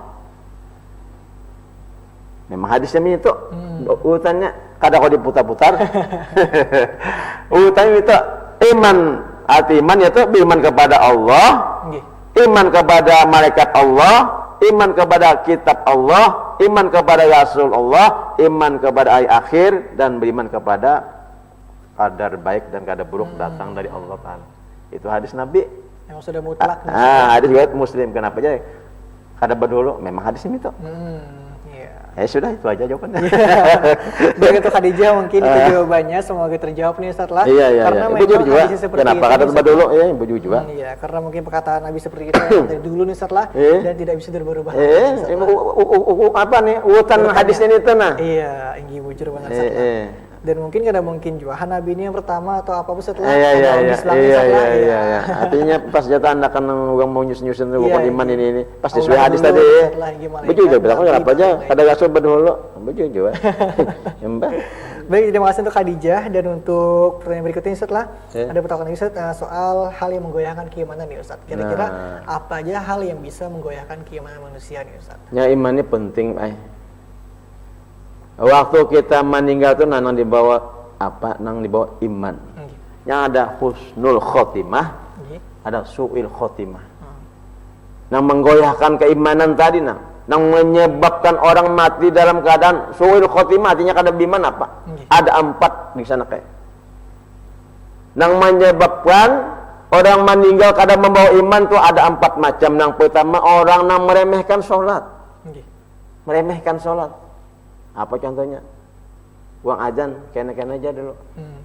Memang hadisnya itu Hmm. urutannya, kada kau diputar-putar. Urutannya itu iman, arti iman itu beriman kepada Allah, Nggih. iman kepada malaikat Allah, iman kepada kitab Allah, iman kepada rasul Allah, iman kepada hari akhir, dan beriman kepada kadar baik dan kadar buruk Hmm. datang dari Allah Taala. Itu hadis Nabi. Yang sudah mutlak. Ah, hadis riwayat Muslim. Kenapa aja? Kada badulu. Memang hadis ini tuh. Hmm, iya. Ya sudah, itu aja jawabannya. Baik, untuk Khadijah, mungkin itu Ah. jawabannya. Semoga terjawab nih, Ustaz lah. Iya, iya, Karena iya. memang Bujur juga. hadisnya seperti Kenapa itu kada nih, Ustaz badulu? lah. Iya, bujur juga. Hmm, iya, karena mungkin perkataan Nabi seperti itu yang tadi dulu nih, Ustaz lah. Eh? Dan tidak bisa dirubah-rubah. Eh, Ustaz ini lah. u- u- u- u- apa nih? Urutan Urutannya. Hadisnya ini tuh nah. Iya, inggih, bujur banget, Eh, Ustaz lah. eh. Dan mungkin kada mungkin juga kan Nabi ini yang pertama atau apa, Ustaz lah. Iya, iya, Ada iya, hadis iya, belakang, iya, Ustaz iya, lah. iya, iya. Artinya pas jatah anda kan orang mau nyusun-nyusun Iya, rukun iya. iman ini, ini. Pas Allah sesuai hadis dulu, tadi. Ustaz lah, gimana? Bujur juga Kan bilang Nabi kenapa aja? paling Kada rasul badulu. Bujur juga. Ya, Mbak. Baik, terima kasih untuk Khadijah, dan untuk pertanyaan berikutnya, Ustaz lah. Ya. Ada pertanyaan lagi, Ustaz, eh, soal hal yang menggoyahkan keimanan nih, Ustaz. Kira-kira Nah. apa aja hal yang bisa menggoyahkan keimanan manusia nih, Ustaz? Ya, iman ini penting, ay. Waktu kita meninggal tuh nah, nang dibawa apa? Nang dibawa iman. Nggih. Yang ada husnul khotimah, Nggih. ada su'il khotimah. Hmm. Nang menggoyahkan keimanan tadi nah, nang menyebabkan orang mati dalam keadaan su'il khotimah, artinya kada beriman apa? Nggih. Ada empat di sana kayak. Nang menyebabkan orang meninggal kada membawa iman tuh ada empat macam. Nang pertama, orang nang meremehkan sholat. Nggih. Meremehkan sholat. Apa contohnya? Uang ajan, kena-kena aja dulu. Hmm.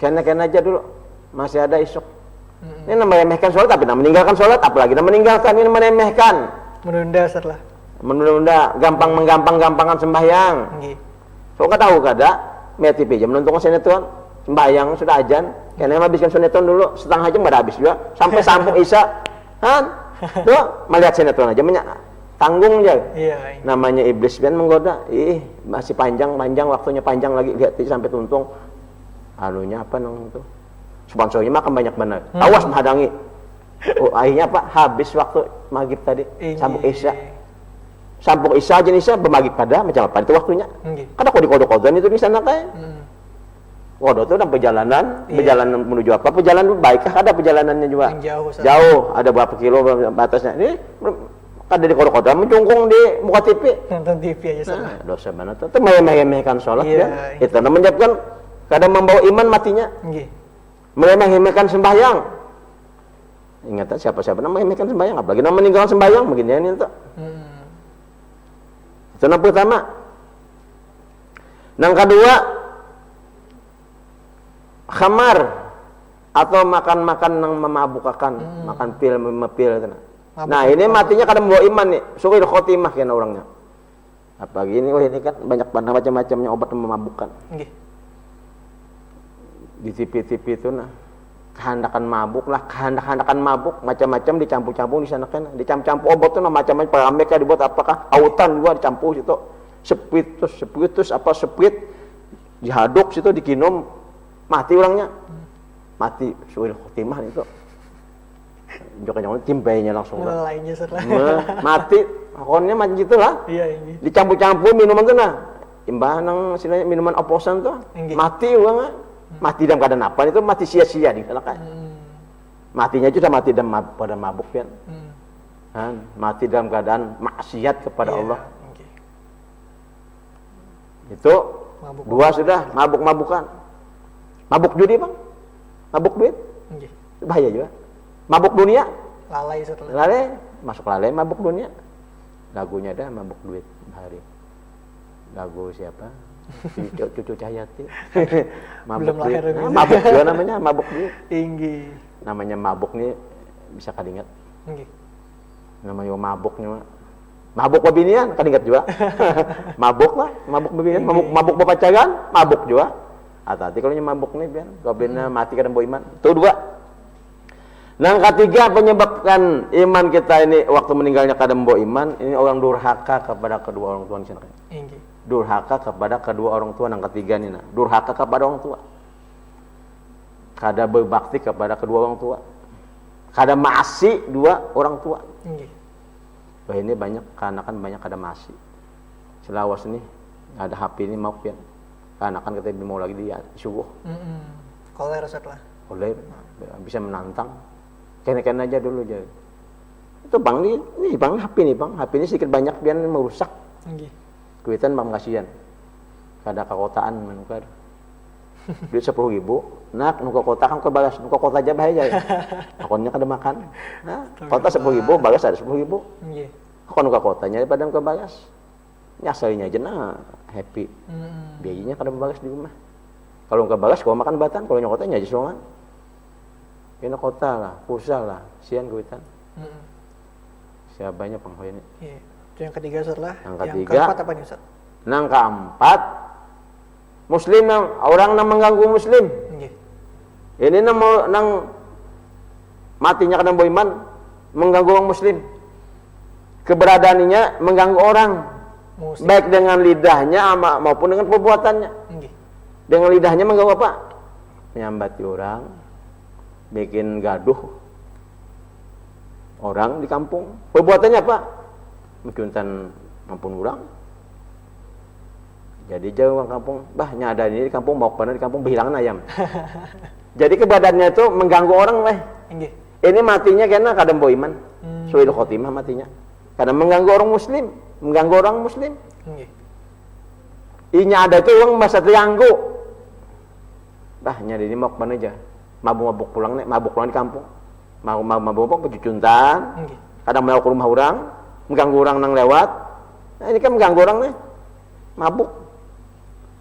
Kena-kena aja dulu. Masih ada isuk. Hmm. Ini nang meremehkan sholat, tapi nang meninggalkan sholat, apalagi nang meninggalkan ini meremehkan. Menunda, Ustaz lah. Menunda-nunda, gampang menggampang-gampangan sembahyang. Nggih. So, kada tahu kada, melihat T V aja menonton sinetron, sembahyang sudah ajan, kena habiskan sinetron dulu, setengah jam kada habis juga, sampai sambung isya, kan? Tuh, melihat sinetron aja, menya-, tanggung aja. Iya, iya. Namanya iblis pian menggoda, ih, masih panjang, panjang, waktunya panjang lagi, lihat aja sampai tuntung. Anunya apa nang itu? Sponsornya makan banyak benar. Hmm. Awas menghadangi. Oh, akhirnya apa? Habis waktu maghrib tadi, Iya. Sambung isya. Sambung isya aja nih, isya, bermaghrib kada, macam apa itu waktunya? Nggih. Kada kau dikodok-kodok itu di sana kayak. Hmm. Kodok tuh dalam perjalanan, Iya. perjalanan menuju apa? Perjalanan baik kah? Ada perjalanannya juga. Yang jauh, Ustaz. Jauh, ada berapa kilo batasnya? Ini kada dikodok-kodok, mencungkung di muka T V. Nonton T V aja, Ustaz. Nah, dosa mana tuh? Itu meremeh-remehkan sholat Iya, kan? iya. Itu menyebabkan kada membawa iman matinya. Nggih. Meremeh-remehkan sembahyang. Ingatan siapa-siapa nang meremehkan sembahyang, apalagi nang meninggalkan sembahyang, begini ini tuh. Hmm. Itu nang pertama. Nang kedua, khamar atau makan-makan nang memabukakan, Hmm. makan pil, memepil itu nah. Mabuk. Nah, ini matinya kada membawa iman nih, su'il khotimah kena orangnya. Apalagi ini, wah, ini kan banyak banget macam-macamnya obat memabukkan. Nggih. Di T V-T V itu nah, kehandakan mabuk lah, kehandak-handakan mabuk, macam-macam dicampur-campur di sana kan, dicampur-campur obat tuh nah, macam-macam, parameka dibuat apakah, autan juga dicampur situ, spiritus, spiritus apa, spirit, dihaduk situ, dikinum, mati orangnya, mati su'il khotimah itu. Jok-jok timpainya langsung lah. Mulainya, Ustaz lah. Nah, mati, pokoknya macam gitulah. Iya, iya. Dicampur-campur minuman tuh nah, imbah nang istilahnya minuman oplosan tuh, Inggih. Mati orang ah. Mati dalam keadaan apa itu? Mati sia-sia di sana kan. Hmm. Matinya juga mati dalam mab- pada mabuk pian. Hmm. Kan? Mati dalam keadaan maksiat kepada Iya, Allah. Nggih. Itu Mabuk. Dua sudah, mabuk-mabukan. Mabuk judi, Bang. Mabuk duit. Nggih. Bahaya juga. Mabuk dunia. Lalai setelah. Lalai, masuk lalai mabuk dunia. Lagunya ada mabuk duit bahari. Lagu siapa? Cucu, Cucu Cahyati. Mabuk Belum duit. Lahir. Nah, mabuk juga namanya, mabuk duit. Tinggi. Namanya mabuk nih bisa kadingat. Tinggi. Namanya mabuknya mah. Mabuk babinian, kadingat juga. Mabuk lah, mabuk babinian, mabuk, mabuk bapacaran, mabuk juga. Hati-hati kalau mabuk nih, biar goblinnya mati kada bawa iman. Itu dua. Nang ketiga, penyebabkan iman kita ini waktu meninggalnya kada membawa iman, ini orang durhaka kepada kedua orang tua. Inggih. Durhaka kepada kedua orang tua, nang ketiga nih, nah. Durhaka kepada orang tua. Kada berbakti kepada kedua orang tua. Kada maasi dua orang tua. Inggih. Wah, ini banyak, kaanakan banyak kada maasi. Selawas nih, ada H P ini mau pian. Kaanakan kita mau lagi di subuh. Mm-mm. Koler, Ustaz, lah. Koler, bisa menantang. Kena-kena aja dulu, aja. Itu bang, ini, ini bang, H P ini bang, H P ini sedikit banyak pian merusak. Inggih. Kuitan bang, kasihan. Kada kakotaan menukar. Duit sepuluh ribu, nak, nukar kota kan kebalas, nukar kota aja bahaya. Akunnya kada makan. Nah, kota sepuluh ribu, balas ada sepuluh ribu. Inggih. Aku nukar kotanya pada nukar balas. Nyasalinya aja nah, happy. Mm-mm. Biayanya kada balas di rumah. Kalau nukar balas, kau makan batan, kalau nyokotnya aja suangan. Kena kota lah, pulsa lah, sian kuitan. Mm-mm. Siabanya pang ini. Iya. Itu yang ketiga, Ustaz, lah. Yang ketiga. Yang keempat apa nih, Ustaz? Nang keempat, muslim nang, orang nang mengganggu muslim. Inggih. Ini nang, nang matinya kada beriman, mengganggu orang muslim. Keberadaannya mengganggu orang. Muslim. Baik dengan lidahnya ama-, maupun dengan perbuatannya. Inggih. Dengan lidahnya mengganggu apa? Menyambati orang, bikin gaduh orang di kampung. Perbuatannya apa? Mencuntan ampun orang. Jadi jauh orang kampung, bah, nyada ini di kampung, mau kemana di kampung, behilangan ayam. Jadi keberadaannya itu mengganggu orang lah. Inggih. Ini matinya kena kada membawa iman. Hmm. Su'il khotimah matinya. Karena mengganggu orang muslim, mengganggu orang muslim. Inggih. Inya ada itu orang merasa terganggu. Bah, nyari ini mau kemana aja? Mabuk-mabuk pulang nih, mabuk pulang di kampung. Mau, mau mabuk-mabuk, becucuntan. Inggih. Kadang mau ke rumah orang, mengganggu orang nang lewat. Nah, ini kan mengganggu orang nih. Mabuk.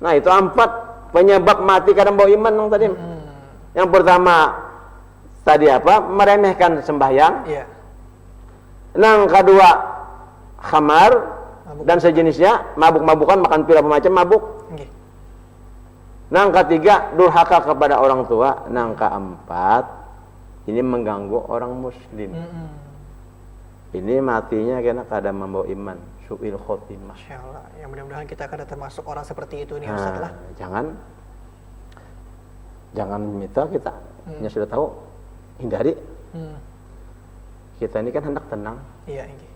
Nah, itu empat penyebab mati kadang bawa iman nang tadi. Hmm. Yang pertama tadi apa? Meremehkan sembahyang. Iya. Nang kedua, khamar dan sejenisnya, mabuk-mabukan, makan pil apa macam, mabuk. Inggih. Nang ketiga, durhaka kepada orang tua. Nang keempat, ini mengganggu orang muslim. Mm-mm. Ini matinya kena kada membawa iman, su'il khotimah. Masya Allah. Ya, mudah-mudahan kita kada termasuk orang seperti itu nih, Ustaz, lah. Nah, jangan, jangan minta kita. Hmm. Yang sudah tahu, hindari. Hmm. Kita ini kan hendak tenang. Iya, inggih.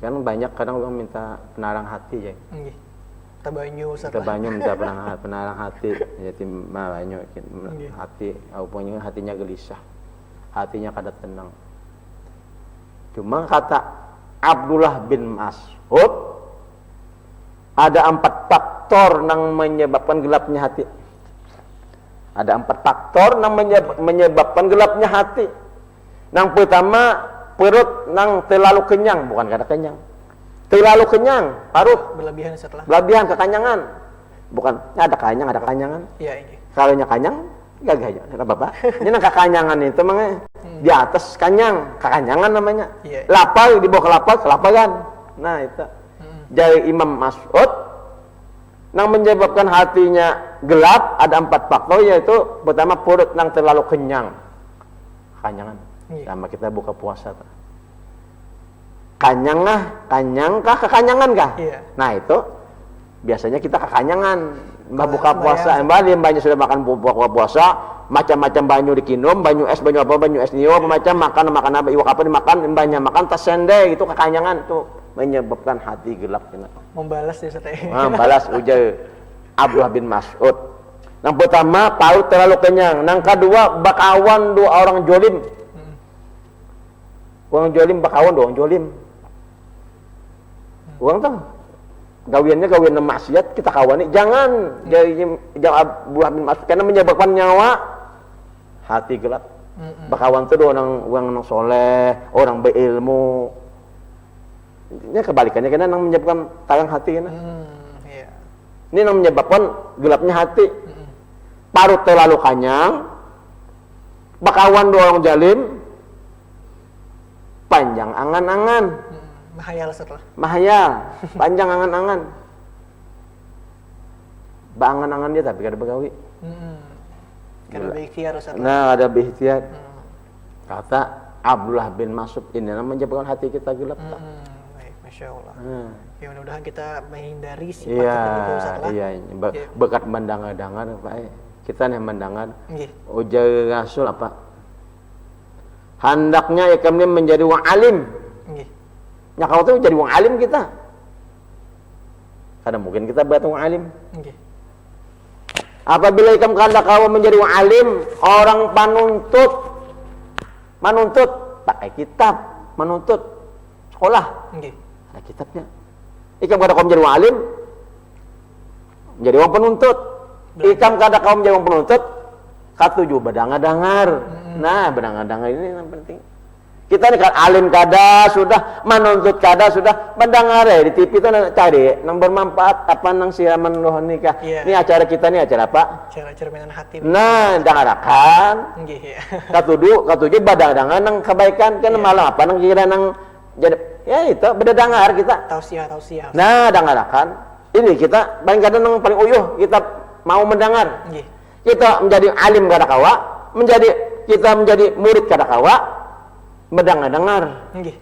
Kan banyak kadang orang minta penarang hati, ya. Inggih. Minta banyu, Ustaz, lah. Minta banyu, minta penarang, penarang hati. Jadi, mah banyu, inggih, hati, apa, hatinya gelisah. Hatinya kada tenang. Cuma kata Abdullah bin Mas'ud, ada empat faktor nang menyebabkan gelapnya hati. Ada empat faktor nang menyeb-, menyebabkan gelapnya hati. Nang pertama, perut nang terlalu kenyang, bukan kada kenyang. Terlalu kenyang, parut. Berlebihan setelah. Berlebihan, kekanyangan. Bukan, ada kanyang, ada kekanyangan. Iya, iya. Kalau nya kanyang, gagah aja, kada apa-apa. Ini nang kekanyangan itu, mang, eh, hmm, di atas kanyang, kekanyangan namanya. Iya. Lapar, di bawah kelapar, kelaparan. Nah, itu. Hmm. Jari Imam Mas'ud, nang menyebabkan hatinya gelap, ada empat faktor, yaitu pertama, perut nang terlalu kenyang. Kekanyangan. Iya. Sama kita buka puasa tuh. Kanyang kah? Kanyang kah? Kekanyangan kah? Iya. Nah, itu biasanya kita kekanyangan. Mbah buka puasa, mbah, mbahnya sudah makan bu-, buka puasa, macam-macam banyu dikinum, banyu es, banyu apa, banyu es nio, apa macam, makan, makan apa, iwak apa dimakan, mbahnya makan, tasende, itu kekanyangan, itu menyebabkan hati gelap, kena. Membalas ya, Ustaz, ya. Nah, balas, ujar Abdullah bin Mas'ud. Nang pertama, parut terlalu kenyang. Nang kedua, bakawan dua orang jolim. Hmm. Orang jolim bakawan dua orang jolim. Orang tuh gawiannya gawian maksiat, kita kawani. Jangan, hmm, jadi, jangan Abdullah bin Mas'ud, karena menyebabkan nyawa hati gelap. Mm-mm. Bakawan tuh dua orang, orang nang soleh, orang berilmu. Ini kebalikannya kena nang menyebabkan tayang hati kena. Hmm, iya. Ini nang menyebabkan gelapnya hati. Hmm. Parut terlalu kanyang, bakawan dua orang jalim, panjang angan-angan. Hmm, mahayal setelah. Mahayal, panjang angan-angan. Baangan-angan dia tapi kada begawi. Hmm. Kada berikhtiar Ustaz. Nah, ada berikhtiar. Hmm. Kata Abdullah bin Mas'ud ini yang menyebabkan hati kita gelap. Hmm. Baik, Masya Allah. Hmm. Ya mudah-mudahan kita menghindari sifat iya, seperti itu Ustaz lah. Iya, iya. Be ya. Bekat mendengar-dengar Pak. Eh. Kita nih mendengar. Nggih. Ujar Rasul apa? Handaknya ikam ini menjadi wong alim. Nggih. Nya kau tuh jadi wong alim kita. Kada mungkin kita buat wong alim. Nggih. Apabila ikam kehendak kawa menjadi wong alim, orang panuntut, manuntut pakai kitab, manuntut sekolah. Nggih. Ada kitabnya. Ikam kada kawa menjadi wong alim, menjadi wong penuntut. Ikam kada kawa menjadi wong penuntut, katuju badangar-dangar. Hmm. Nah, badangar-dangar ini yang penting. Kita ni kan alim kada sudah, manuntut kada sudah, mendengar ya di T V tu cari nang bermanfaat apa nang siraman rohani kah. Yeah. Ni acara kita ni acara apa? Acara cerminan hati. Nah, dangarakan. Nggih, ya. Katudu, katuju badangar nang kebaikan kan yeah. Malam apa nang kira nang jadi ya itu beda dengar kita. Tausiah, tausiah. Nah, dangarakan. Ini kita paling kada nang paling uyuh kita mau mendengar. Nggih. Kita menjadi alim kada kawa, menjadi kita menjadi murid kada kawa, mendengar-dengar. Nggih.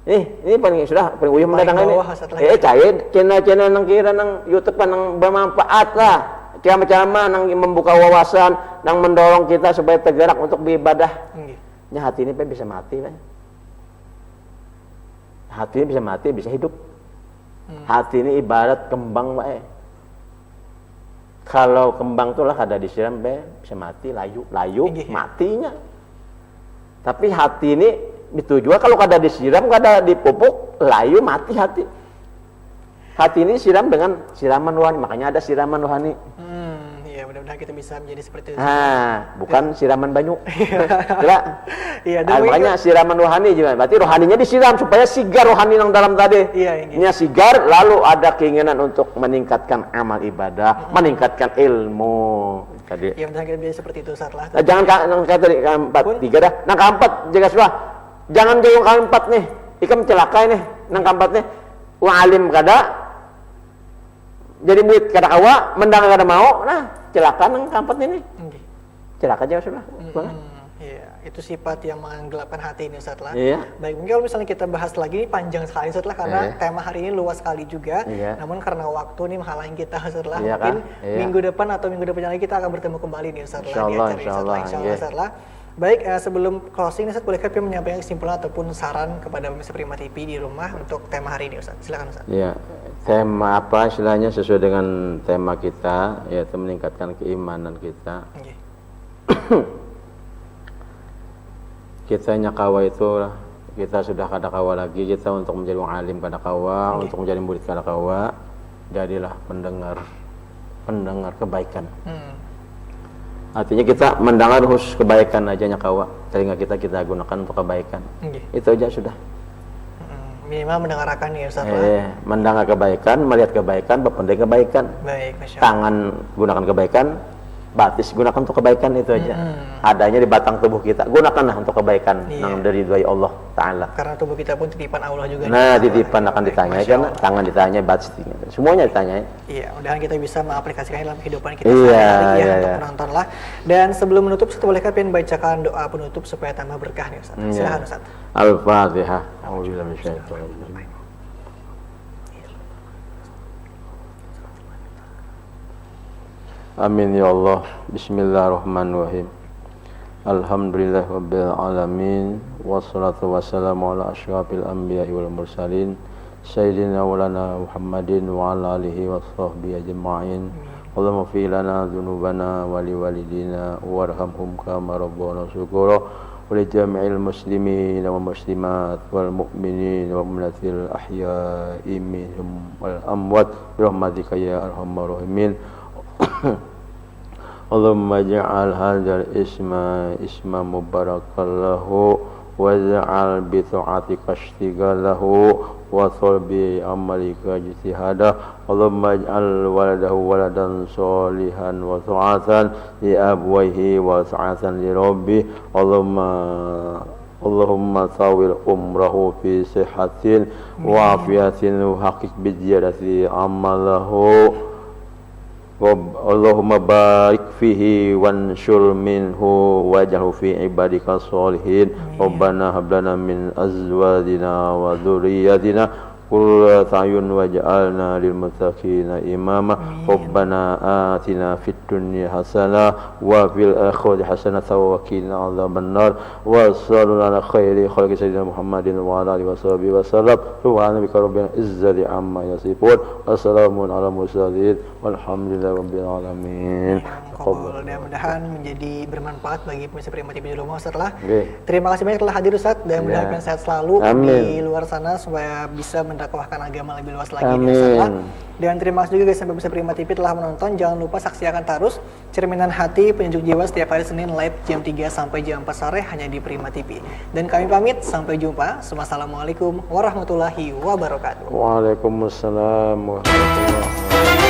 Nih, ini paling sudah paling uyuh mendengar ini. Eh, cair, channel-channel nang kira nang YouTube kan nang bermanfaat lah. Ceramah-ceramah nang membuka wawasan, nang mendorong kita supaya tergerak untuk beribadah. Nggih. Nya hati ini bisa mati, kan. Hati ini bisa mati, bisa hidup. Hmm. Hati ini ibarat kembang bae. Kalau kembang tu lah kada disiram be, bisa mati, layu, layu, Inggih, ya. Matinya. Tapi hati ini itu jua kalau kada disiram, kada dipupuk, layu mati hati. Hati ini siram dengan siraman rohani, makanya ada siraman rohani. Hmm, ya mudah-mudahan kita bisa menjadi seperti itu. Nah, bukan ya. Siraman banyu. Kira. Iya, ah, makanya siraman rohani juga. Berarti rohaninya disiram supaya sigar rohani yang dalam tadi. Iya, iya. Nya sigar lalu ada keinginan untuk meningkatkan amal ibadah, hmm. Meningkatkan ilmu tadi. Ya mudah-mudahan kita bisa seperti itu saat lah. Nah, jangan ka, nang kata tadi keempat, Pun? Tiga dah. Nang keempat jaga suah. Jangan jauh keempat nih. Ikam celaka nih. Nang keempat nih. Wah alim kada. Jadi murid kada kawa, mendengar kada mau, nah celaka nang keempat ini. Nggih. Celaka jauh sudah. Mm-mm. Iya, itu sifat yang menggelapkan hati ini Ustaz lah. Iya. Baik, mungkin kalau misalnya kita bahas lagi ini panjang sekali Ustaz lah karena iya. Tema hari ini luas sekali juga. Iya. Namun karena waktu ini menghalangi kita Ustaz lah. Iya, mungkin kan? Iya. Minggu depan atau minggu depannya lagi kita akan bertemu kembali nih Ustaz lah. Insya Allah, insya Allah. Insya Allah Ustaz lah. Baik, uh, sebelum closing, Ustaz, bolehkah Pian menyampaikan kesimpulan ataupun saran kepada pemirsa Prima T V di rumah untuk tema hari ini, Ustaz? Silakan, Ustaz. Ya, tema apa istilahnya sesuai dengan tema kita, yaitu meningkatkan keimanan kita. Okay. Kita nyakawa itu kita sudah kada kawa lagi kita untuk menjadi wong alim kada kawa, okay. Untuk menjadi murid kada kawa. Jadilah pendengar pendengar kebaikan. Hmm. Artinya kita mendengar khusus kebaikan aja nya kawa. Telinga kita kita gunakan untuk kebaikan. Okay. Itu aja sudah. Hmm. Minimal mendengarkan ya Ustaz. Eh, mendengar kebaikan, melihat kebaikan, berpendek kebaikan. Baik, Masya Allah. Tangan gunakan kebaikan, batis gunakan untuk kebaikan itu aja. Hmm. Adanya di batang tubuh kita, gunakanlah untuk kebaikan iya. Yang diridhoi Allah Taala. Karena tubuh kita pun titipan Allah juga. Nah, titipan akan ditanya kan, tangan ditanya, batis semuanya ditanya. Iya, mudahan kita bisa mengaplikasikan dalam kehidupan kita iya, sehari-hari ya iya, untuk iya. Menonton lah. Dan sebelum menutup, satu bolehkah Pian bacakan doa penutup supaya tambah berkah nih Ustaz. Iya. Silakan Ustaz. Al-Fatihah. Amin ya Allah. Bismillahirrahmanirrahim. Alhamdulillahirabbil alamin. Wassalatu wassalamu ala asyrafil anbiya'i wal mursalin. Sayyidina wa lana Muhammadin wa ala alihi wa sahbihi ajma'in. Allahumma fi lana dzunubana wa li walidina warhamhum kama rabbana shaghira wa li jami'il muslimin wal muslimat wal mu'minin wal mu'minatil ahya'i minhum wal amwat bi rahmatika ya arhamar rahimin. Allahumma ja'al hadzal isma isma mubarakallahu واجعل بطاعتك اشتغاله وطلب عملك اجتهاده. اللهم اجعل ولده ولدا صالحا وطاعة لأبويه وطاعة لربه. اللهم اللهم طول عمره في صحة وعافية وحقق بزيادة عمله. رب اللهم بارك فيه وانشر منه واجعله في عبادك الصالحين. ربنا هب لنا من أزواجنا وذرياتنا قرة أعين واجعلنا للمتقين إماما. ربنا آتنا في الدنيا حسنة وفي الآخرة حسنة وقنا عذاب النار. وصلى الله على خير خلق سيدنا محمد وعلى آله وصحبه وسلم. سبحان ربك رب العزة عما يصفون. وسلام على المرسلين. والحمد لله رب العالمين. Taqabbal. Mudah-mudahan menjadi bermanfaat bagi pemirsa Prima T V di rumah, Ustaz lah. Oke. Terima kasih banyak telah hadir, Ustaz, dan mudah-mudahan sehat selalu Amin. Di luar sana supaya bisa mendakwahkan agama lebih luas lagi, Ustaz lah. Amin. Dan terima kasih juga guys sampai pemirsa Prima T V telah menonton. Jangan lupa saksikan terus Cerminan Hati Penyejuk Jiwa setiap hari Senin live jam tiga sampai jam empat sore hanya di Prima T V. Dan kami pamit, sampai jumpa. Wassalamualaikum warahmatullahi wabarakatuh. Waalaikumsalam warahmatullahi wabarakatuh.